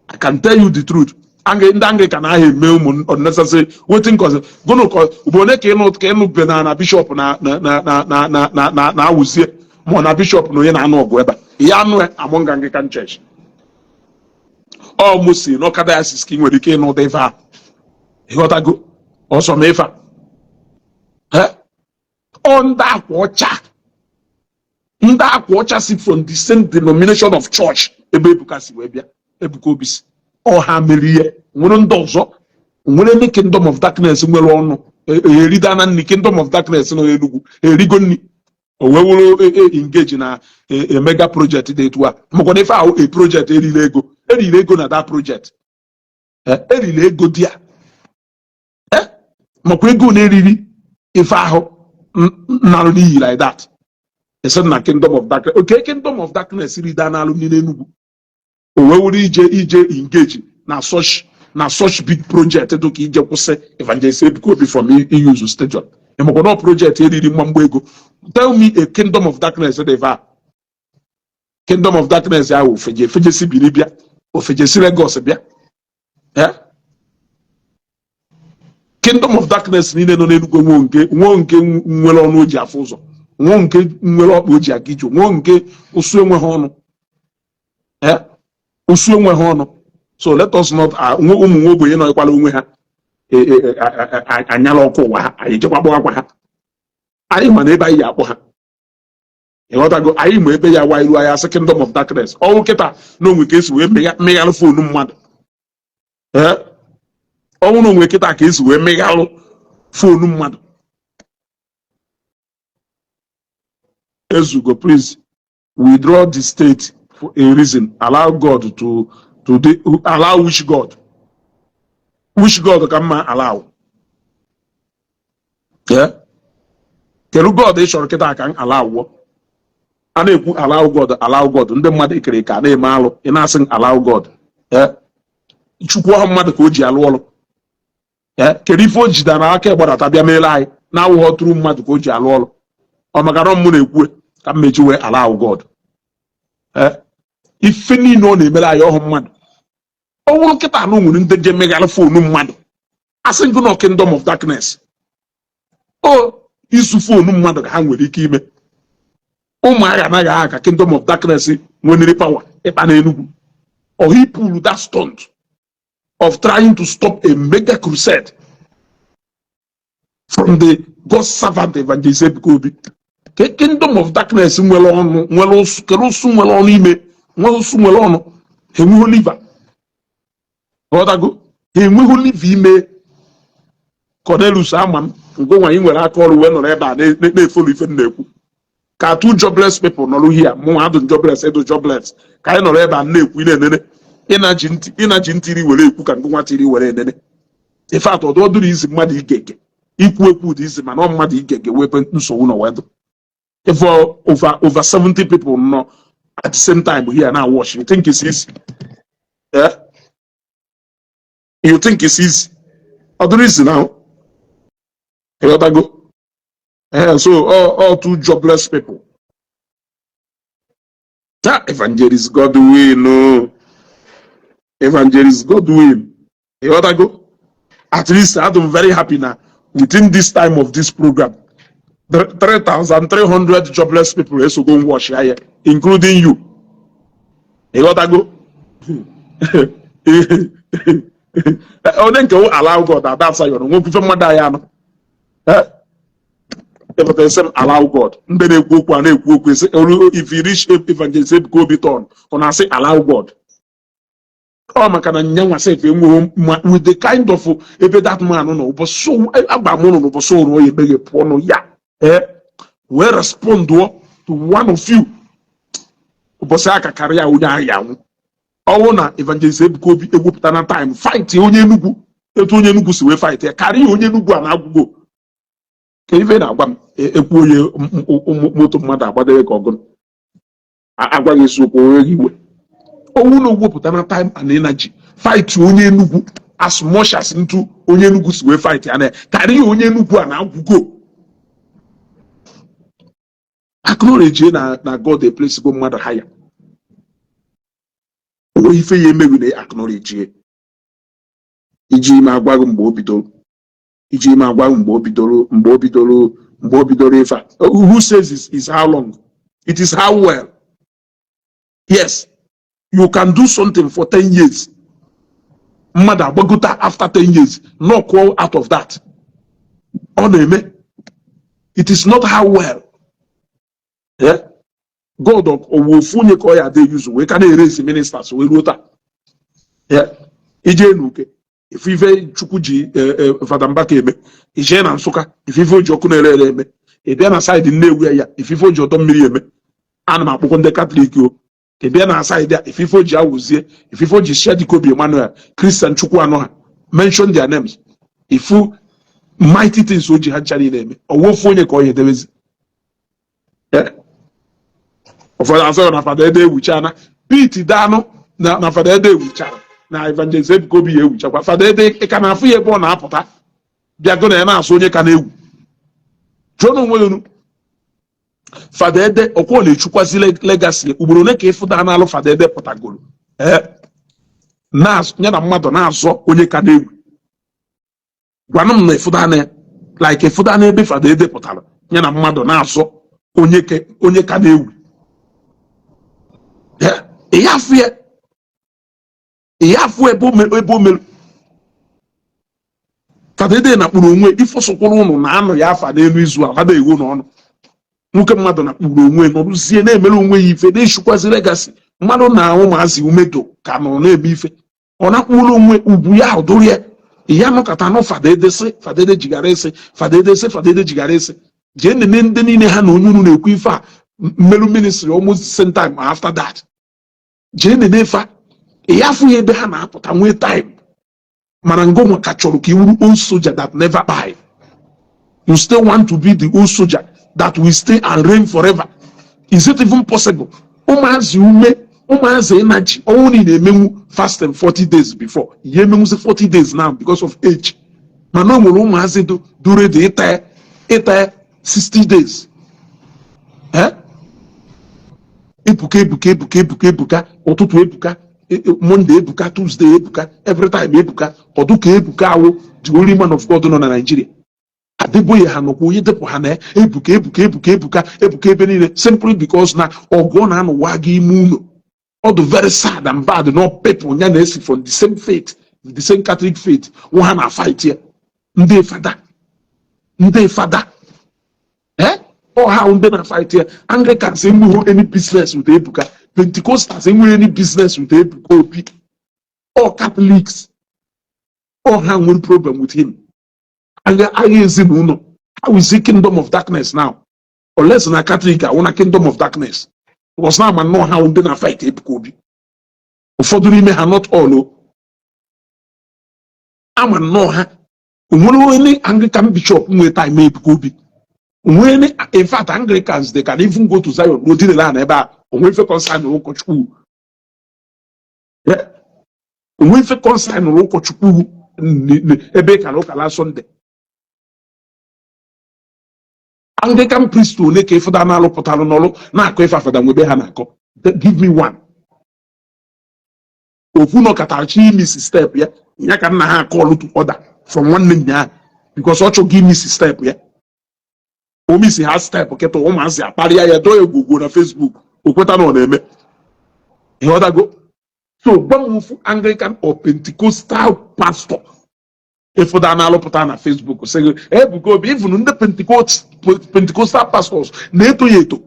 Speaker 1: I can tell you the truth. Ndị Anglican ahụ eme ụmụ unnecessary wetin cause gụnụ ka ugbo one ka ịnụ ka ịnụ be na bishọp na na na na na na na na na awụzie ma na bishọp na onye na-anụ ọgụ ebe a ya anụ among Anglican Church. Ọ mụsi n'Ọka Diocese ka ị nwere ike ịnụ ụdị ife a. Ịghọtago ọsọ ma ife a ọ ndị akwa ọcha, ndị akwa ọcha si from the same denomination of church ebe Ebuka si wee bịa, Ebuka Obi si ọha mere ihe. Nwere ndị ọzọ nwere ndị kingdom of darkness nwere ọnụ erida na nri. Kingdom of darkness nọ n'Enugwu erigo nri, o wee wụrụ engage na mega project dị etu a, makwa na ife ahụ a project eriri ego, eriri ego na that project, eriri ego dị a, makwa ego na-eriri ife ahụ narụ n'iyi like that. Ese na kingdom of darkness, okay, kingdom of darkness rida n'alụ ndị n'Enugwu, o wee wụrụ ije engage na such big project dị ka ije kwụsị Evangelist Ebuka Obi from use stadium. Ịmakwa na project eriri mma mgba ego. Tell me a kingdom of darkness dị ebe a. Kingdom of darkness ahụ ofeje efejesi biri bịa, ofejesi Lagos bịa. Kingdom of darkness niile nọ n'Enugwu nwee nke nwere ọnụ o ji afụ ụzọ, nwee nke nwere ọkpa o ji aga ije, nwee nke ụsụ enweghị ọnụ, ụsụ enweghị ọnụ. So let us not ụmụ nwa ogbenye nọkwara onwe ha anyala ọkụ ụwa ha. Anyị jekwa kpọgakwa ha. Anyị ma na ebe anyị akpọ ha, ịghọtago? Anyị ma ebe ya wa iru anyị asị kingdom of darkness. Ọnwụ kịta na onwe ka esi wee meghalụ phone mmadụ. Ee, ọnwụ na onwe kịta ka esi wee meghalụ phone mmadụ. Ezugo, please withdraw the state for a reason. Allow God to allow which God? Which God ka mma allow? Yeah? Kedu God ị chọrọ kịta ka m allow? A na-ekwu allow God, allow God, ndị mmadụ ekere ka na-eme alụ, ị na-asị m allow God. Yeah? Chukwu ọha mmadụ ka o ji alụ ọlụ. Yeah? Kedu ife o jidere aka gbadata bịa meere anyị na-awụghọ tụrụ mmadụ ka o ji alụ ọlụ? Ọ maka na mụ na-ekwu ka m meji wee allow God. Ife niile ọ na-emere anyị ọhụ mmadụ. Ọ bụrụ nkịta na nwere ndị je megara phone mmadụ, asị ngụ na kingdom of darkness o izu phone mmadụ ka ha nwere ike ime. Ụmụagha anaghị agha ka kingdom of darkness nwenere power ịkpa n'Enugwu, or he pulled that stunt of trying to stop a mega crusade from the God's servant Evangelist Ebuka Obi. Ka kingdom of darkness nwere ọnụ, nwere ụsụ, kere ụsụ nwere ọnụ ime, nwere ụsụ nwere ọnụ. Ha enweghị liver, ghọtago? Ha enweghị liver ime. Cornelius, ama m nke nwa ị nwere aka ọrụ wee nọrọ ebe a na-efolu ife m na-ekwu. Ka two jobless people nọrọ here, mụ adụ jobless, edu jobless, ka anyị nọrọ ebe a na-ekwu, ị na-enene, ịnaji ntị, ịnaji ntị iri were ekwu ka ngụnwa tiri were enene. In fact, ọdụ ọdụrụ izi mmadụ ige ege ikwu ekwu dị izi, mana ọ mmadụ ige ege webe nsogbu na wedu. If over 70 people nọ at the same time here now watch, you think it's easy? Yeah? You think it's easy? Ọ dụrụ izi now. Ịghọtago? Eh, so all two jobless people. That Evangelist Godwin, no. Evangelist Godwin. Ịghọtago? At least I'm very happy now. Within this time of this program, 3,300 jobless people also go and watch here, including you. Ịghọtago? Onye nke allow God ada Zion nwekwu ife mmadụ anyị anọ. Eh? Ịpụta isi m allow God. Ndị na-ekwu okwu a na-ekwu okwu esi olu, if you reach Evangelist Ebuka Obi turn, ọ na-asị allow God. Ọ maka na nyanwa sef enweghị mma with the kind of ebe that man nọ ụbọchị agba m ụnụ n'ụbọchị ụrụ ya emeghepụ ọnụ ya, eh, wee respond to one of you ụbọchị aka karịa onye ahụ ya anwụ. Ọwụ na Evangelist Ebuka Obi ewepụta na time fight onye Enugu, etu onye Enugu si wee fight ya karịa onye Enugu a na-agwụgo ka ife na-agwa m ekwu onye moto mmadụ agbadebe ka ọgụ agwaghị eziokwu onwe gị iwe. Owu na owepụta na time and energy fight onye Enugu as much as ntu onye Enugu si wee fight ya na karịa onye Enugu a na-agwụgo. Acknowledge na God a place go mmadụ higher. Onwe ife ya emeghị na acknowledge iji ime agwa gị mgbe o bidoro, iji ime agwa gị mgbe o bidoro, mgbe o bidoro, mgbe o bidoro ife a. Who says is how long? It is how well. Yes, you can do something for 10 years, mmadụ agbagota after 10 years knock all out of that. Ọ na-eme. It is not how well. Yeah? God owu ofu onye ka ọ ya adị yuzu wee ka na-erezi ministers wee ruo taa. Yeah. Ije n'uke ife ife Chukwu ji Fada Mbaka eme, ijee na Nsụka ife ife o ji ọkụ na-ere ere eme, ị bịa na side Nnewi ya ife ife o ji ọdọ mmiri eme. Ana m akpọkọ ndị Katọlik o. Ị bịa na side a ife ife o ji awụzie, ife ife o ji Shedikobi Emmanuel, Christian Chukwu anọ ha, mention their names, ifu mighty things o ji ha ncha niile eme. Ọwụ ofu onye ka ọ ya edebezi. Yeah. Ụfọdụ asọrọ na Fada Ede ewuchana Pete danụ na Fada Ede ewuchara na Evangelist Ebuka Obi ya ewuchakwa. Fada Ede ị ka na-afụ ya ebe ọ na-apụta bịago na ya na-asụ onye ka na-ewu. Jụọ na onwe ya unu. Fada Ede ọkwọ na-echukwazi legacy. Ugboro ole ka ịfụda n'alụ Fada Ede pụtagoro, ee, ya na mmadụ na-azọ onye ka na-ewu? Gwanụ m na ịfụda na ya, like ịfụda n'ebe Fada Ede pụtara ya na mmadụ na-azọ onye ka na-ewu ya. Afụ ya, ya afụ ebe o mere Fada Ede na kpụrụ onwe ifọsọkwụrụ ụnụ na anọ ya afa n'elu izu a fada ewu n'ọnụ nwoke mmadụ na kpụrụ onwe nọrụzie na-emere onwe ya ife na-eshukwazi legacy. Mmadụ na ụmụazị umedo ka nọ na-eme ife, ọ na-akpụrụ onwe ugwu ya ahụ dụrụ ya. Ya nọkọta nụ Fada Ede sị Fada Ede jigara esi, Fada Ede sị Fada Ede jigara esi. Jee nene ndị niile ha na onye unu na-ekwu ife a mmelu ministry almost same time after that. Jee nene fa, ya afụghị ebe ha na-apụta nwee time. Mana ngụnwa ka chọrọ ka iwuru old soldier that never die. You still want to be the old soldier that will stay and reign forever. Is it even possible? Ụmụazị ume, ụmụazị energy ọnwụ na ị na-emenwu fasting 40 days before ihe emenwuzi 40 days now because of age. Mana o nwere ụmụazị du ready ịta 60 days. Eh? Ebuka, Ebuka, Ebuka, Ebuka, Ebuka, ụtụtụ Ebuka, Monday Ebuka, Tuesday Ebuka, every time Ebuka. Ọdụ ka Ebuka awụ the only man of God nọ na Nigeria. Adeboye ha nọkwa onye depụ ha na Ebuka, Ebuka, Ebuka, Ebuka, Ebuka ebe niile, simply because na ọgụ ọ na-anụwa gị ime ụlọ. Ọ dị very sad and bad no people ya na-esi from the same faith, the same Catholic faith, nwa ha na fight ya. Ndị fada, ndị fada, eh, ọ ha ndị na fight ya. Anglicans enweghị any business with Ebuka. Pentecostals enweghị any business with Ebuka Obi. All Catholics, all ha nwere problem with him. Agha, agha ezinụlọ. How is it kingdom of darkness now? Unless na Catholic awụ na kingdom of darkness, because na ama nnọọ ha ndị na fight Ebuka Obi, ụfọdụ n'ime ha, not all o. Ama nnọọ ha. Onwere onye Anglican bishop nwee time Ebuka Obi? Onwere? In fact, Anglicans, they can even go to Zion n'odinala na ebe a. Onwe ife concern ụkọchukwu? Onwe ife concern ụkọchukwu ebe ka na ụka la Sunday? Anglican priest ole ka ịfụda na-alụpụtalụ n'ọlụ na-akọ ife afada nwebe ha na-akọ? Give me one. Ofu nọkọtara chi imiss step ya, ya ka nna ha akọlụ to order from nwanne nya, because ọ chọghị imiss step ya. O miss ha step kịta, ụmụazị akparịa ya, dọọ egwugwu na Facebook. O kweta na ọ na-eme. Ịghọtago? So gwa m ofu Anglican or Pentecostal pastor ịfụda na-alụpụta na Facebook sị gị Ebuka Obi. Even ndị Pentecostal pastors na-eto ya eto.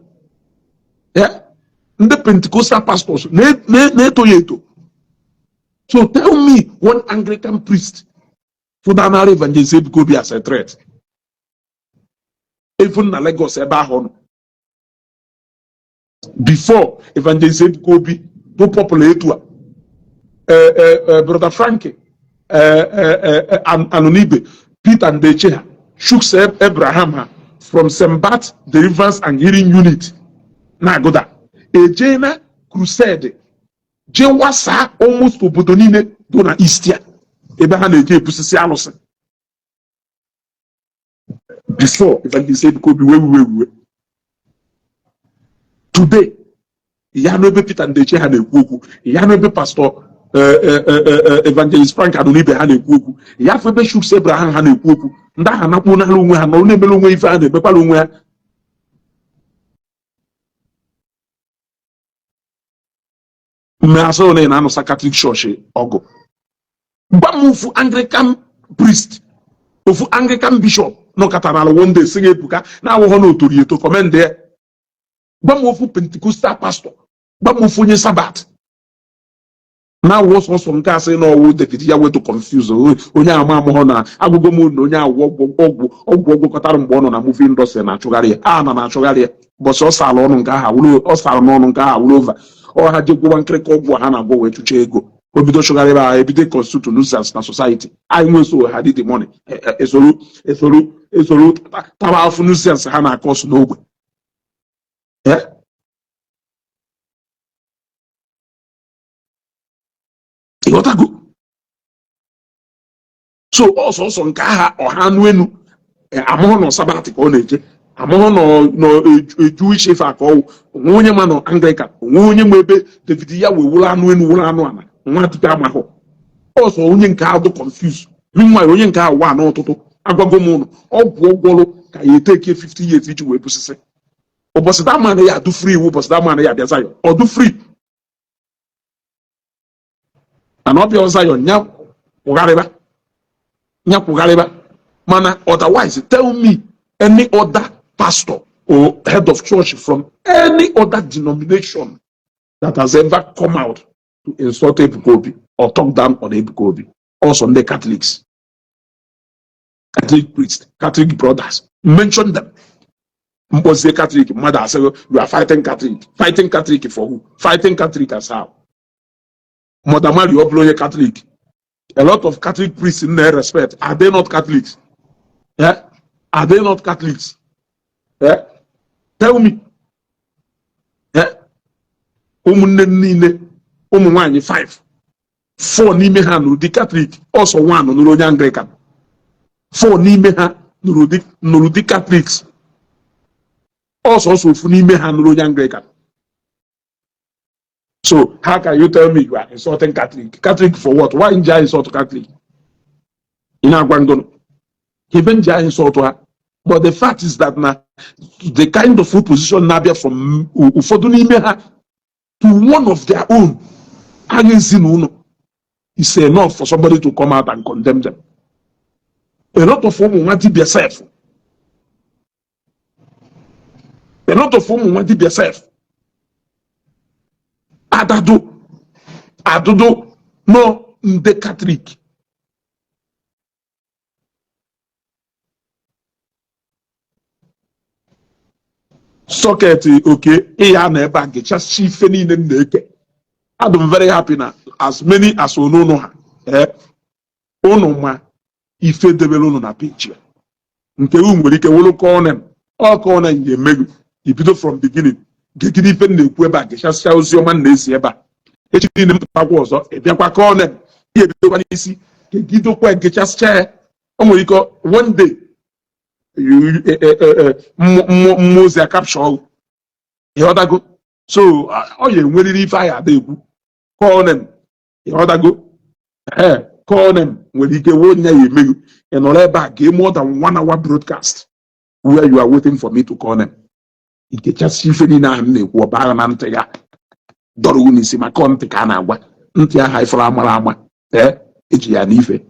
Speaker 1: Ndị Pentecostal pastors na-eto ya eto. So tell me one Anglican priest fụdanara Evangelist Ebuka Obi as a threat, even na Lagos ebe ahụ nọ before Evangelist Ebuka Obi bụ popular etu a. Brother Frankie Anonibe, Peter Ndeche ha, Chuks Abraham ha from St. Bart Deliverance and Healing Unit na-agụda eje na crusade, jee wasaa almost obodo niile dị na East ya ebe ha na-eje ebusisi alụsị before Evangelist Ebuka Obi wee wuwe wuwe. Today, ya n'ebe Peter Ndeche ha na-ekwu okwu, ya n'ebe Pastor Evangelist Frank Anonibe ha na-ekwu okwu, ya afọ ebe Chuks Abraham ha na-ekwu okwu, ndị ahụ nakpuo n'ala onwe ha nọrọ na-emere onwe ife ha na-emekwala onwe ha. Mme asị na na-anụsa Catholic Church ọgụ. Gwa m ofu Anglican priest, ofu Anglican bishop nọkọtara ala one day sị gị Ebuka na-awụghọ na otori eto commend ya. Gwa m ofu Pentecostal pastor, gwa m ofu onye Sabbath na-awụ sọsọ nke asị na ọwụ David ya wetu confuse onye ama amụghọ na agụgụ m na onye awụ ọgwụ ọgwụ ọgwụ ọgwụkọtara mgbe ọ nọ na movie industry na-achụgharị ya a na na-achụgharị ya. Bọsị ọ sara ọnụ nke aha wụrụ, ọ sara n'ọnụ nke aha wụrụ over ọ ha je gwụwa nkịrịka ọgwụ ha na-agwọ wee chụcha ego. O bido chụgharịba ha, ebido constitute nuisance na society anyị nwe. So ha dị the money esoro esoro esoro taba afụ nuisance ha na-akọ ọsụ n'ogbe. Eh? Ịghọtago? So ọsọsọ nke agha ọha anụ enu amụhụ nọ Sabbath ka ọ na-eje, amụhụ nọ eju iche ife aka ọwụ onwe onye ma nọ Anglican, onwe onye ma ebe David ya wee wụrụ anụ enu wụrụ anụ ala nwa dibịa amahụ ọsọ onye nke ahụ dị confuse. Meanwhile, onye nke ahụ wa n'ụtụtụ agwago m ụnụ ọgwụ ọgwọrụ ka ya eteke 50 years iji wee busisi ụbọchị da man ya adụ free iwu ụbọchị da man ya abịa Zion ọdụ free mana ọ bịa Zion ya kwụgharịba, ya kwụgharịba. Mana otherwise, tell me any other pastor or head of church from any other denomination that has ever come out to insult Ebuka Obi or talk down on Ebuka Obi. Also ndị Catholics, Catholic priests, Catholic brothers, mention them. Mkpọzie Catholic mmadụ asịghị you are fighting Catholic. Fighting Catholic for who? Fighting Catholic as how? Mother Mary ọ bụrụ onye Catholic? A lot of Catholic priests in their respect, are they not Catholics? Yeah? Are they not Catholics? Yeah? Tell me. Yeah? Ụmụnne m niile, ụmụ nwaanyị 5, 4 n'ime ha nụrụ di Catholic, ọsọ one nụrụ onye Anglican. 4 n'ime ha nụrụ di Catholics, ọsọsọ ofu n'ime ha nụrụ onye Anglican. So how can you tell me you are insulting Catholic? Catholic for what? Why nji insult Catholic? Ị na-agwa ngono ebe nji insult ha. But the fact is that na the kind of opposition na-abịa from ụfọdụ n'ime ha to one of their own agha ezinụlọ is enough for somebody to come out and condemn them. A lot of ụmụ nwa dibịa sef, a lot of ụmụ nwa dibịa sef adado adụdụ nọ ndị Catholic. Socket oke ịya na ebe a gechasị ife niile m na-eke. Adụ m very happy na as many as onunu ha, unu ma Ife debere ụnụ na page ya nke u nwere ike wụrụ call name, ọ call name ga-eme gị ibido from beginning gegide ife m na-ekwu ebe a, gechasịa ozi ọma m na-ezi ebe a. Echi niile m pụtakwa ọzọ, ị bịakwa call name, ya ebidokwa n'isi gegidokwa, gechasịcha ya. O nwere ike one day mmụọ ozi a capture ọgụ, ịghọtago? So ọ ya enwerịrị ife anyị ada ekwu call name, ịghọtago? Ee, call name nwere ike wee onye ya emeghu. Ị nọrọ ebe a gee more than one hour broadcast where you are waiting for me to call them. Ikechasị ife niile ahụ m na-ekwu, ọ baa na ntị ya dọrọ unu n'isi, maka ọ ntị ka a na-agwa. Ntị ahụ ifuru amara ama, ee, eji ya n'ife.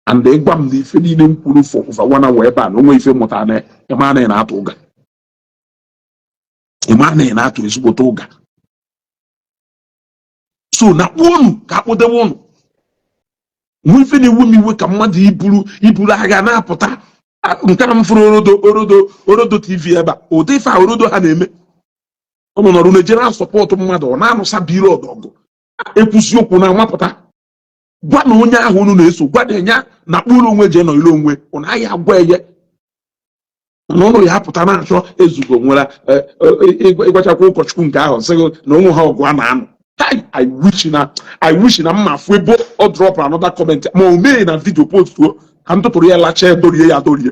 Speaker 1: And ịgwa m na ife niile m kwuru for over one hour ebe a na onwe ife mụtara na ịma na ị na-atụ ụga, ịma na ị na-atụ ezigbote ụga. So na kpụọ unu ka akpụdewe unu nwe ife na-ewe m iwe ka mmadụ iburu agha na-apụta. Nke a m fụrụ Orodo, Orodo, Orodo TV ebe a, ụdị ife a Orodo ha na-eme, ụnụ nọrọ na-eje na support mmadụ, ọ na-anụsa biri ọdọgụ, ekwusi okwu na-amapụta. Gwa na onye ahụ unu na-eso, gwa na ya na kpụrụ onwe jee nọ ile onwe ụnụ ahịa, agwa eye na ụnụ ya apụta na-achọ ezugo nwere ịgwachakwa ụkọchukwu nke ahụ, sị na onwe ha ọgụ a na-anụ. I wish na mma afụ ebe ọ drop another comment ma o mee na video postuo ka m tụtụrụ ya lachaa, dorie ya dorie.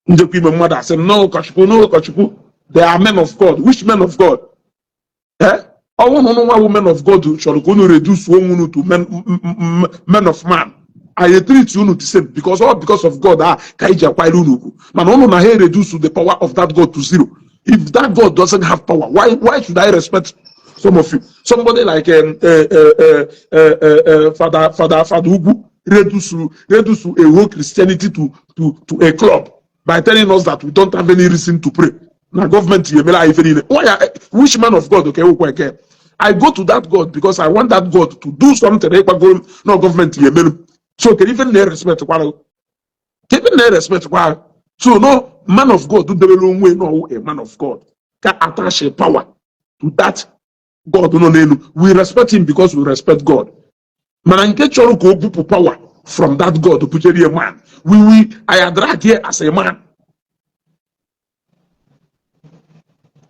Speaker 1: Njekwa ime mmadụ asị m na ụkọchukwu, na ụkọchukwu, they are men of God. Which men of God? Eh, ọnwụ na ụnụ nwa bụ men of God chọrọ ka unu reduce onwe unu to men of man. I treat unu the same because all because of God ah ka anyị ji akwanyere unu ugwu, mana unu na ha reduce the power of that God to zero. If that God doesn't have power, why should I respect some of you? Somebody like Father Ugwu reduce a whole Christianity to a club by telling us that we don't have any reason to pray, na gọọmenti emere anyị ife niile. Why which man of God? Okay, okwu eke, I go to that God because I want that God to do something. Ịkwago m na gọọmenti emere. So kedu ife na-respect kwara? Kedu ife na-respect kwara? So no man of God debere onwe no a man of God ka attach a power to that God nọ n'elu. We respect him because we respect God. Mana nke chọrọ ka o bupụ power from that God bujere a man, we will I drag here as a man.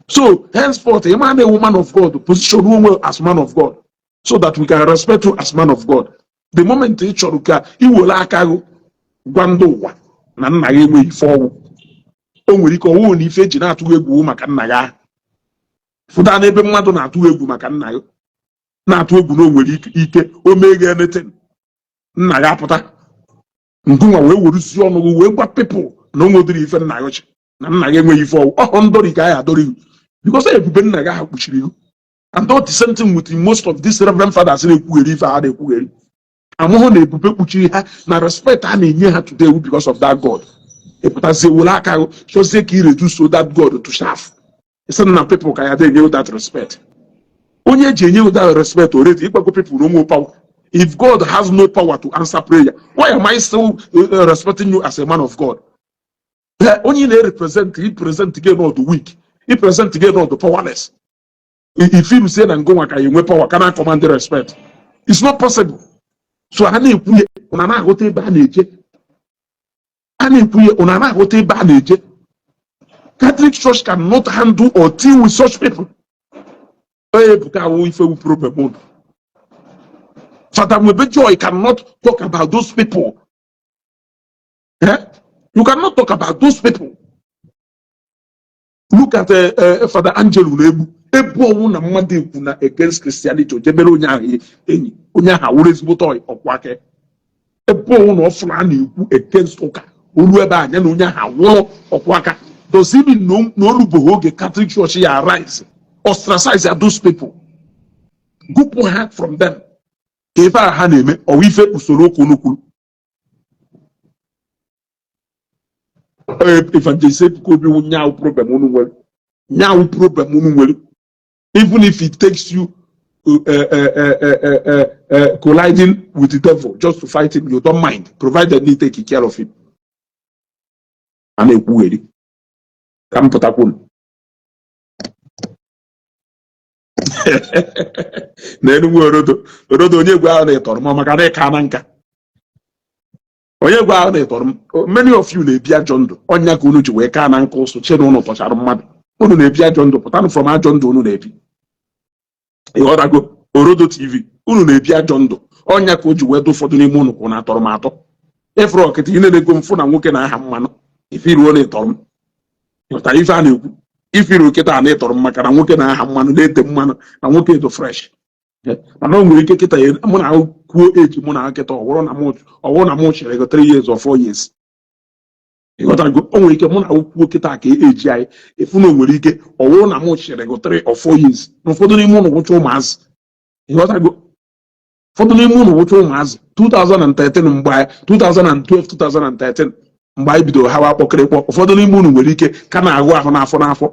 Speaker 1: So henceforth, a man, a woman of God, position onwe as man of God so that we can respect you as man of God. The moment ị chọrọ ka ị were aka gị gwa ndị ụwa na nna gị enweghị ife ọnwụ, o nwere ike ọnwụ na ife eji na-atụ egwu maka nna gị ahụ fụta n'ebe mmadụ na-atụ egwu maka nna gị, na-atụ egwu na o nwere ike o mee gị anything, nna gị apụta ngụnwa wee weruzie ọnụ gị wee gwa people na o nwedịrị ife nna gị chi na nna gị enweghị ife ọnwụ. Ọhọ ndọrị ka anyị adọrị gị because ebube nna gị ahụ kpuchiri gị. And all the same thing with most of these reverend fathers na-ekwugheri ife ha na-ekwugheri, amụhụ na ebube kpuchiri ha na respect a na-enye ha today because of that God. Ịpụtazie were aka gị chọzie ka i reduce that God to chaff, isi na people ka ya dị enye that respect. Onye eji enye that respect already, ịgbago people no more power. If God has no power to answer prayer, why am I still respecting you as a man of God? Onye na-represent, he present gị not weak, he present gị not powerless. If you say na ngụnwa ka ya enwe power ka na command respect, it's not possible. So ha na-ekwu ya, ụna na-aghọta ebe a na-eje. A na-ekwu ya, ụna na-aghọta ebe a na-eje. Catholic Church cannot handle or deal with such people. Onye Ebuka awụ ifewu problem unu. Father Nwebe Joy cannot talk about those people. Eh? You cannot talk about those people. Look at Father Angelo na-egbu ebu ọnwụ na mmadụ ekwu na against Christianity, o jebere onye ahụ enyi, onye ahụ awụrụ ezigbote ọkwa aka. Ebe ọnwụ na ọfụrụ a na-ekwu against ụka olu ebe a, ya na onye ahụ awụrụ ọkwa aka. Does it mean na oluboghị oge Catholic Church ya arise, ostracize those people, gụpụ ha from them, ka ife a ha na-eme ọwa ife usoro okwu unu kwuru? Evangelist Ebuka Obi wụ nyawu problem unu nwere, nyawu problem unu nwere. Even if it takes you colliding with the devil just to fight him, you don't mind, provided you take care of him. A na-ekwugheri ka m pụtakwunu na Enugwu. Orodo, Orodo, onye egwu ahụ na-etọrọ ma maka na ịka na nka. Onye gwa ahụ na ịtọrọ m? Many of you na-ebi ajọ ndụ, ọnya ka unu ji wee kaa na nka ụsụ che na unu tọchara mmadụ. Unu na-ebi ajọ ndụ, pụtanụ from ajọ ndụ unu na-ebi. Ịghọtago? Orodo TV, unu na-ebi ajọ ndụ, ọnya ka o ji wee dị ụfọdụ n'ime unu kwụ na atọrọ m atọ. Ịfụrụ ọkịta ị na-ego mfụ na nwoke na-aha mmanụ ifiruo na ịtọrọ m. Ịghọtara ife a na-ekwu? Ifiru kịta na ịtọrọ m maka na nwoke na-aha mmanụ, na-ete mmanụ, na nwoke edo fresh. Mana o nwere ike kịta mụ na kwuo eji mụ na kịta, ọ bụrụ na mụ chere go 3 years or 4 years. Ịghọtago? O nwere ike mụ na kwuo kịta ka eji anyị efu na o nwere ike ọ bụrụ na mụ chere go 3 or 4 years, na ụfọdụ n'ime ụnụ wụcha ụmụazị. Ịghọtago? Ụfọdụ n'ime ụnụ wụcha ụmụazị. 2013, mgbe anyị 2012, 2013, mgbe anyị bidoro hawa kpọkịrịkpọ, ụfọdụ n'ime ụnụ nwere ike ka na-ahụ ahụ n'afọ n'afọ.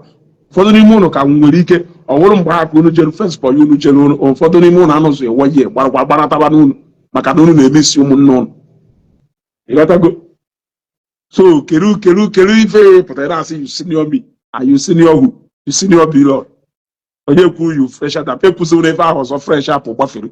Speaker 1: Ụfọdụ n'ime ụnụ ka nwere ike ọ bụrụ mgbe ha ka unu jere first boy unu jere unu. Ụfọdụ n'ime ụnụ anụzụ ewe ihe gbarakwa gbarataba n'unu maka na unu na-emesi ụmụnne ụnụ. Ịghọtago? So keru keru keru ife pụtara asị you senior me and you senior who? You senior Blord. Onye kwu you fresher than ekwuziri ife ahụ ọzọ. Fresh apụ gbafere.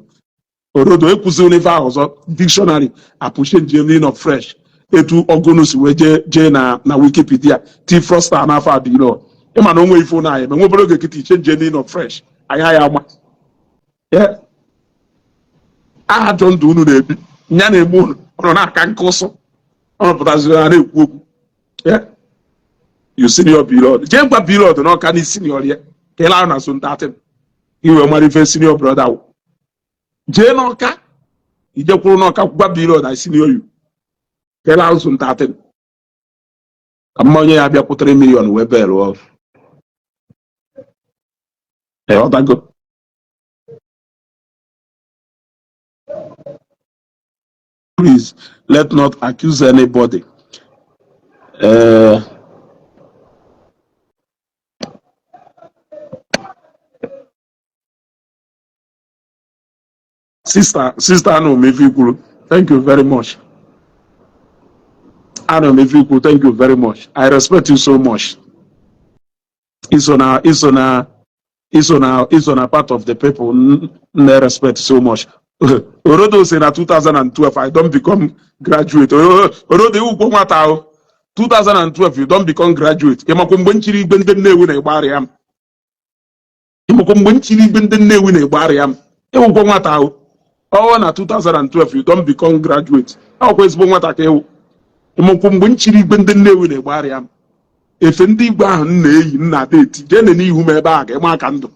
Speaker 1: Orodo, ekwuziri ife ahụ ọzọ. Dictionary apụ change meaning of fresh. Etu ọgụnụ si wee jee jee na Wikipedia ti frosta n'afọ a Blord. Ịma na onwe ife ụnụ anyị eme nwebere oge kịta change meaning of fresh anyị ya ama aha ajọ ndụ unu na-ebi ya na-eme unu ọnụ na-aka nke ụsụ ọ pụtaziri ha na-ekwu okwu. You senior Blord, jee gwa Blord n'ọka na senior ya ka ị larụ na zone 13 iwe mara ife senior brother wụ. Jee n'ọka, ijekwuru n'ọka gwa Blord, "I senior you," ka ị larụ zone 13 ka mma onye ya bịa 3 million wee bel ọrụ. Ịghọtago? Please let not accuse anybody. Sister anụ m ife ikwuru. Thank you very much. Anụ m ife ikwuru. Thank you very much. I respect you so much. Iso na iso na iso na iso na part of the people na respect so much. Orodo say na 2012 I don become graduate. Orodo, iwukwo nwata ahụ. 2012 you don become graduate. Ịmakwa mgbe nchiri igwe ndị Nnewi na-egbe ya m? Ịmakwa mgbe nchiri igwe ndị Nnewi na-egbe arịa m? Ịwụkwo nwata ahụ. Ọwụ na 2012 you don become graduate. Ọkwa ezigbo nwata ka ịwụ. Ịmakwa mgbe nchiri igwe ndị Nnewi na-egbe arịa m? Efe ndị igwe ahụ m na-eyi m na-ada eti jee nene ihu m ebe a ka ịma aka ndụ.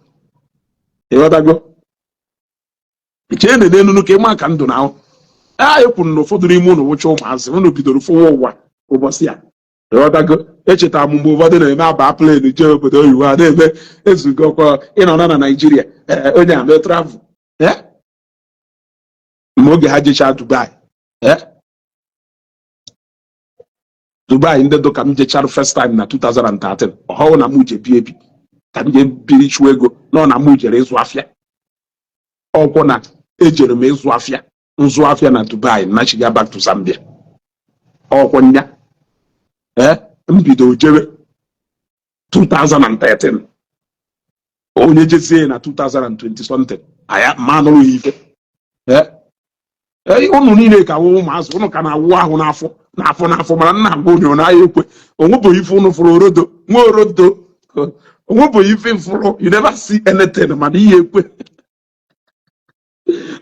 Speaker 1: Ịghọtago? Chee nene enunu ka ịma aka ndụ na ahụ. A ekwuru na ụfọdụ n'ime ụnụ wụcha ụmụazị ụnụ bidoro fụwa ụwa ụbọchị a. Ịghọtago? Echetara m mgbe ụfọdụ na-eme aba plane jee obodo oyibo, a na-eme ezugokwa ịnọ na Naijiria onye a mee travel ma oge ha jechaa Dubai, Dubai ndị dụ ka m jechara first time na 2013. Ọhụụ na mụ je bi ebi ka m jee biri chụọ ego nọ na mụ jere ịzụ afịa. Ọkwụ na ejere m ịzụ afịa, nzụ afịa na Dubai, nachiga back to Zambia. Ọkwụ nya m bido jebe 2013, onye jezie na 2020 something aya ma anụrụ ya ife. Ee, ụnụ niile ka wụ ụmụazị, ụnụ ka na-awụ ahụ n'afọ n'afọ n'afọ, mana nna agwa onye na-aya ekwe onwebụghị ife ụnụ fụrụ. Orodo nwa orodo, onwebụghị ife fụrụ. You never see anything, mana ihe ekwe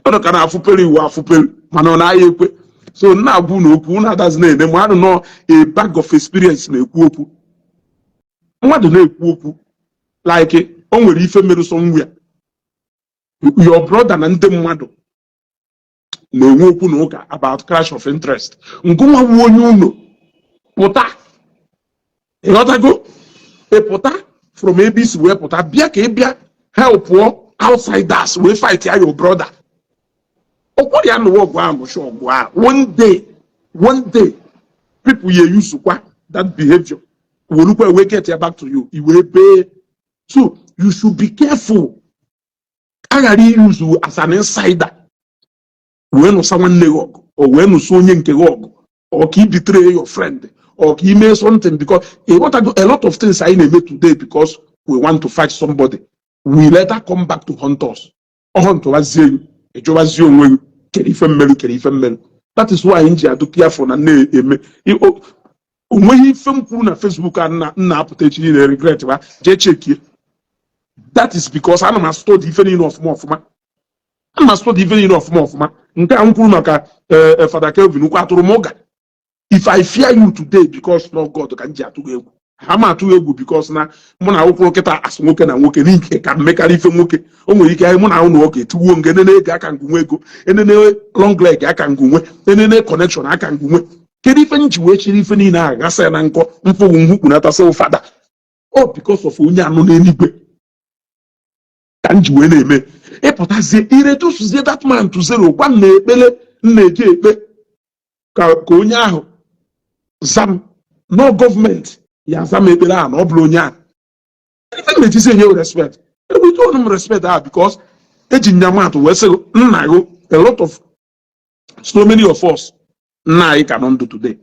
Speaker 1: ụnụ ka na-afụpere iwu afụpere, mana ọ na-aya ekwe. So nna agwa unu okwu, unu adazi na-ene mmadụ nọ a bag of experience na-ekwu okwu. Mmadụ na-ekwu okwu like o nwere ife mere somewhere your brother na ndị mmadụ na-enwe okwu na ụka about clash of interest. Ngụnwa wu onye ụlọ pụta. Ịghọtago? Ịpụta from ebe isi wee pụta bịa ka ị bịa helpụọ outsiders wee fight ya your brother. Ọkwụrụ ya nụwa ọgụ ahụ, nụcha ọgụ ahụ, one day, one day people ya use kwa that behavior werukwa wee get ya back to you, i wee bee. So you should be careful aghara use as an insider wee nụsa nwanne gị ọgụ, o wee nụsa onye nke gị ọgụ, or ka i betray your friend, or ka i mee something, because ịghọtago, a lot of things anyị na-eme today because we want to fight somebody, we later come back to hunt us. Ọ huntụwazie gị, ịjụwazie onwe gị, kere ife mmerụ, kere ife mmerụ. That is why m ji adụ careful na na-eme. Onweghị ife m kwuru na Facebook a nna nna apụta echi niile regret ba jee chekie. That is because ana m a-study ife niile ọfụma ọfụma. Ana m a-study ife niile ọfụma ọfụma. Nke a m kwuru maka Fada Kelvin ukwu atụrụ m ụga. If I fear you today, because no God ka m ji atụ gị egwu. Ha ma atụ egwu because na mụ na ụkwụrụ kịta asụ nwoke na nwoke n'ike ka mmekarị ife nwoke. O nwere ike mụ na ụnụ nwoke tiwuo nge enene ego aka ngụnwe, ego enene long leg aka ngụnwe, enene connection aka ngụnwe. Kedu ife m ji wee chiri ife niile ahụ gasa ya na nkọ mfụghu nhukpunata fada o? Because of onye anụ n'eluigwe ka m ji wee na-eme. Ịpụtazie ireducezie that man to zero. Gwa m na ekpele m na-eji ekpe ka onye ahụ zam nọ gọọmenti ya aza m ekpere ahụ na ọ bụrụ onye ahụ ife m na-ejizi enye respect, ewute ọnụ m respect ahụ, because eji nyamatụ wee sị nna gị, a lot of, so many of us, nna anyị ka nọ ndụ today.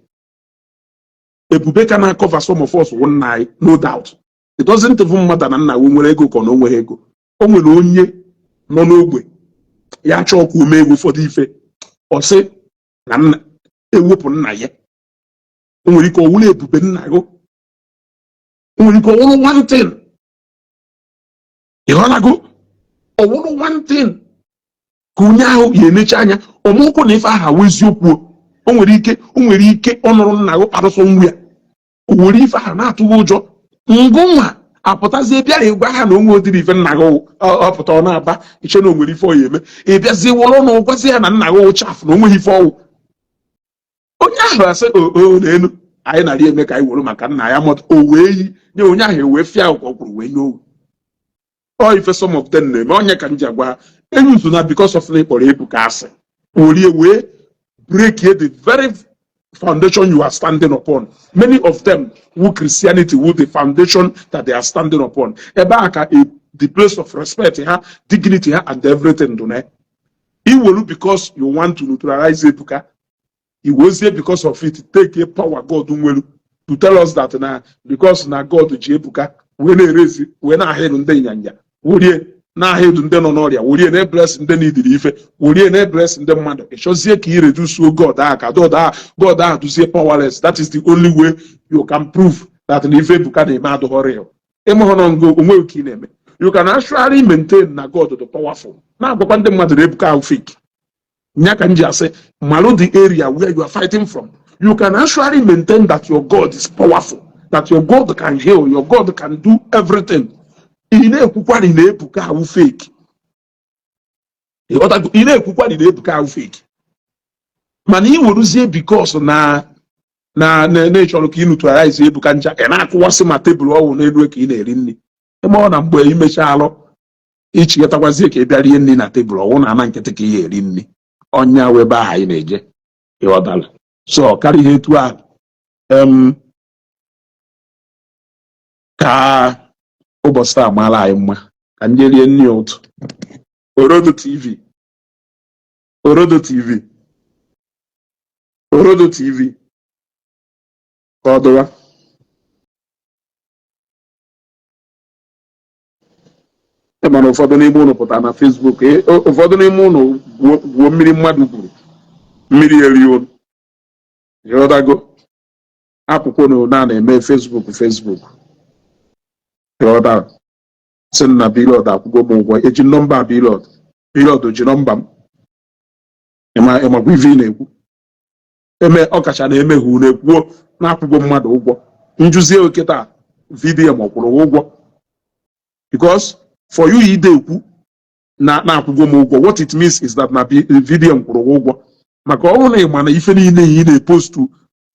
Speaker 1: Ebube ka na-acover some of us wụ nna anyị, no doubt. It doesn't even matter na nna gị nwere ego ka ọ na o nweghị ego. O nwere onye nọ n'ogbe ya chọọ ka o mee ego ụfọdụ ife, ọ sị na nna ewepụ nna ya. O nwere ike ọwụrụ ebube nna gị, o nwere ike ọwụrụ one thing, ịghọlago, ọwụrụ one thing ka onye ahụ ya enecha anya ọmụkwụ na ife aha wụ eziokwu. O nwere ike ọ nụrụ nna gị kparụsọ nwa ya, o were ife ahụ na-atụghị ụjọ ngụnwa apụtazie bịara ịgwa ha na onwe ụdịrị ife nna gị ọ pụta ọ na-aba iche na o nwere ife ọ ya eme. Ị bịazie wụrụ na gwazie ya na nna gị chafụ na o nweghị ife ọwụ. Onye ahụ asị o n'elu anyị nara eme ka anyị were maka nna ya mọta o wee yi nye onye ahụ ewee fịa ụkọ kwuru wee nye owu ọ ife. Some of them na-eme onye ka m ji agwa ha enyuzu na because of na ịkpọrọ Ebuka asị orie wee break the very foundation you are standing upon. Many of them who Christianity who the foundation that they are standing upon, ebe a ka the place of respect ha, dignity ha and everything dị na iwelu. Because you want to neutralize Ebuka, iwezie because of it take a power God nwelu to tell us that na because na God ji Ebuka wee na-erezi wee na-ahịrụ ndị ịnyanya, werie na-ahịrụ ndị nọ n'ọrịa, werie na-ebless ndị n'idiri ife, werie na-ebless ndị mmadụ. Ịchọzie ka i reduce God ahụ ka God ahụ, God ahụ duzie powerless. That is the only way you can prove that na ife Ebuka na-eme adịghị real. Ịmụhụ na ngo onwe ka ị na-eme, you can actually maintain na God dị powerful, na-agwakwa ndị mmadụ na Ebuka ahụ fake. Nya ka m ji asị malụ the area where you are fighting from. You can actually maintain that your God is powerful, that your God can heal, your God can do everything. Ị na-ekwukwari na Ebuka ahụ fake. Ịghọtago? Ị na-ekwukwari na Ebuka ahụ fake, mana ị weruzie because na ị chọrọ ka ị neutralize Ebuka ncha, ị na-akụwasị ma tebụl ọwụ n'elu ka ị na-eri nri. Ebe ọ na mgbe imecha alụ ichigatakwazie ka ị bịa rie nri na tebụl ọwụ na ana nkịtị ka ị ga-eri nri ọnya wee ebe ahụ anyị na-eje. Ịghọtara? So ọ karịa ihe etu ahụ ka ụbọchị taa maara anyị mma ka ndị rie nri ụtụ. Orodo TV, Orodo TV, Orodo TV, ka ọ dụwa. Ị ma na ụfọdụ n'ime ụnụ pụtara na Facebook, ụfọdụ n'ime ụnụ gwuo mmiri mmadụ gwuru mmiri eri ụnụ. Ịghọtago? Akwụkwọ na na na-eme Facebook, Facebook. Ịghọtara? Sị m na Blord akwụgo m ụgwọ, eji nọmba Blord, Blord ji nọmba m. Ịmakwa ife ị na-ekwu eme ọkacha na emeghe unu ekwuo na-akwụgo mmadụ ụgwọ. Njụzie oke taa VDM ọ kwụrụ ụgwọ? Because for you ide ekwu na na-akwụgo m ụgwọ, what it means is that na VDM kwụrụ ụgwọ, maka ọ bụrụ na ị ma na ife niile ị na-epostu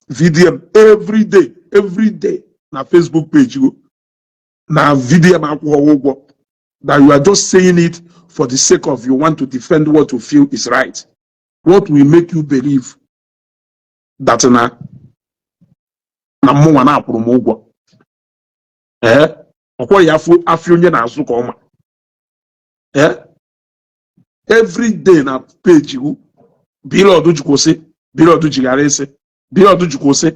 Speaker 1: VDM every day, every day na Facebook page go na VDM akwụghị ụgwọ, that you are just saying it for the sake of you want to defend what you feel is right. What will make you believe that na mụnwa na-akwụrụ m ụgwọ? Ee, ọkwọ ya afọ afọ onye na-azụ ka ọma. Ee, every day na page gụ Blord ji kwụsị, Blord jighara ịsị, Blord ji kwụsị,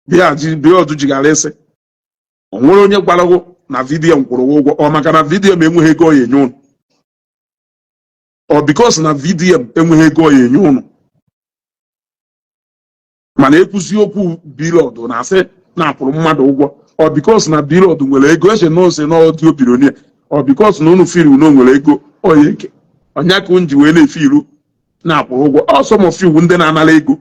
Speaker 1: Blord jighara ịsị. O nwere onye gwara gụ na VDM kwụrụ gị ụgwọ? Ọ maka na VDM enweghị ego ọ ya enye ụnụ? Ọ because na VDM enweghị ego ọ ya enye ụnụ? Mana ekwuzi okwu Blord na-asị na-akwụrụ mmadụ ụgwọ, ọ because na Blord nwere ego, eche na ose na audio billionaire, ọ because na unu feel na o nwere ego oya eke ọnya ka unu ji wee na-efe ilu na-akwụrụ ụgwọ. Ọ some of you ndị na-anara ego,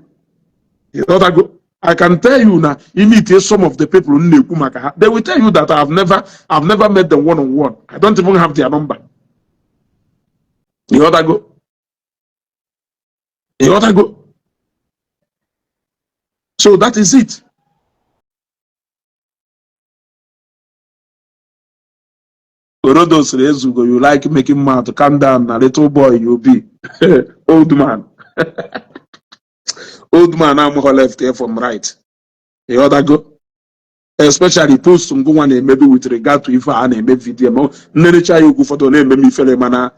Speaker 1: ịghọtago? I can tell you na meet some of the people m na-ekwu maka ha, they will tell you that I've never met them one on one. I don't even have their number. Ịghọtago? Ịghọtago? So that is it. Orodo sịrị, "Ezugo, you like making mouth. Calm down na little boy you be." Old man, old man amụghọ left from right. Ịghọtago? Especially post ngụnwa na-emebi with regard to ife a na-eme video ma nnerecha ya okwu ụfọdụ na-eme m ifere, mana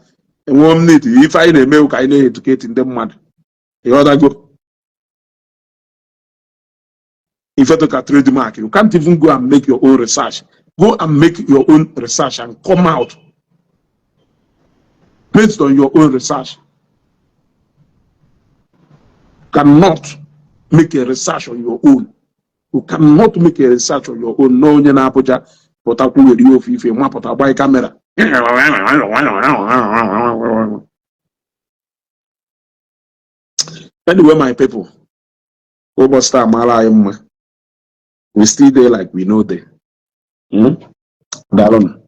Speaker 1: enwe m need. Ife anyị na-eme ka anyị na-educate ndị mmadụ. Ịghọtago? Ife dịka trademark, you can't even go and make your own research. Go and make your own research and come out based on your own research. Cannot make a research on your own. You cannot make a research on your own. Na onye na-Abuja pụtakwu were ofe ife mapụta gbanye camera. Anyway, my people, ụbọchị taa mara anyị mma. We still dey like we no dey. Daalụnụ.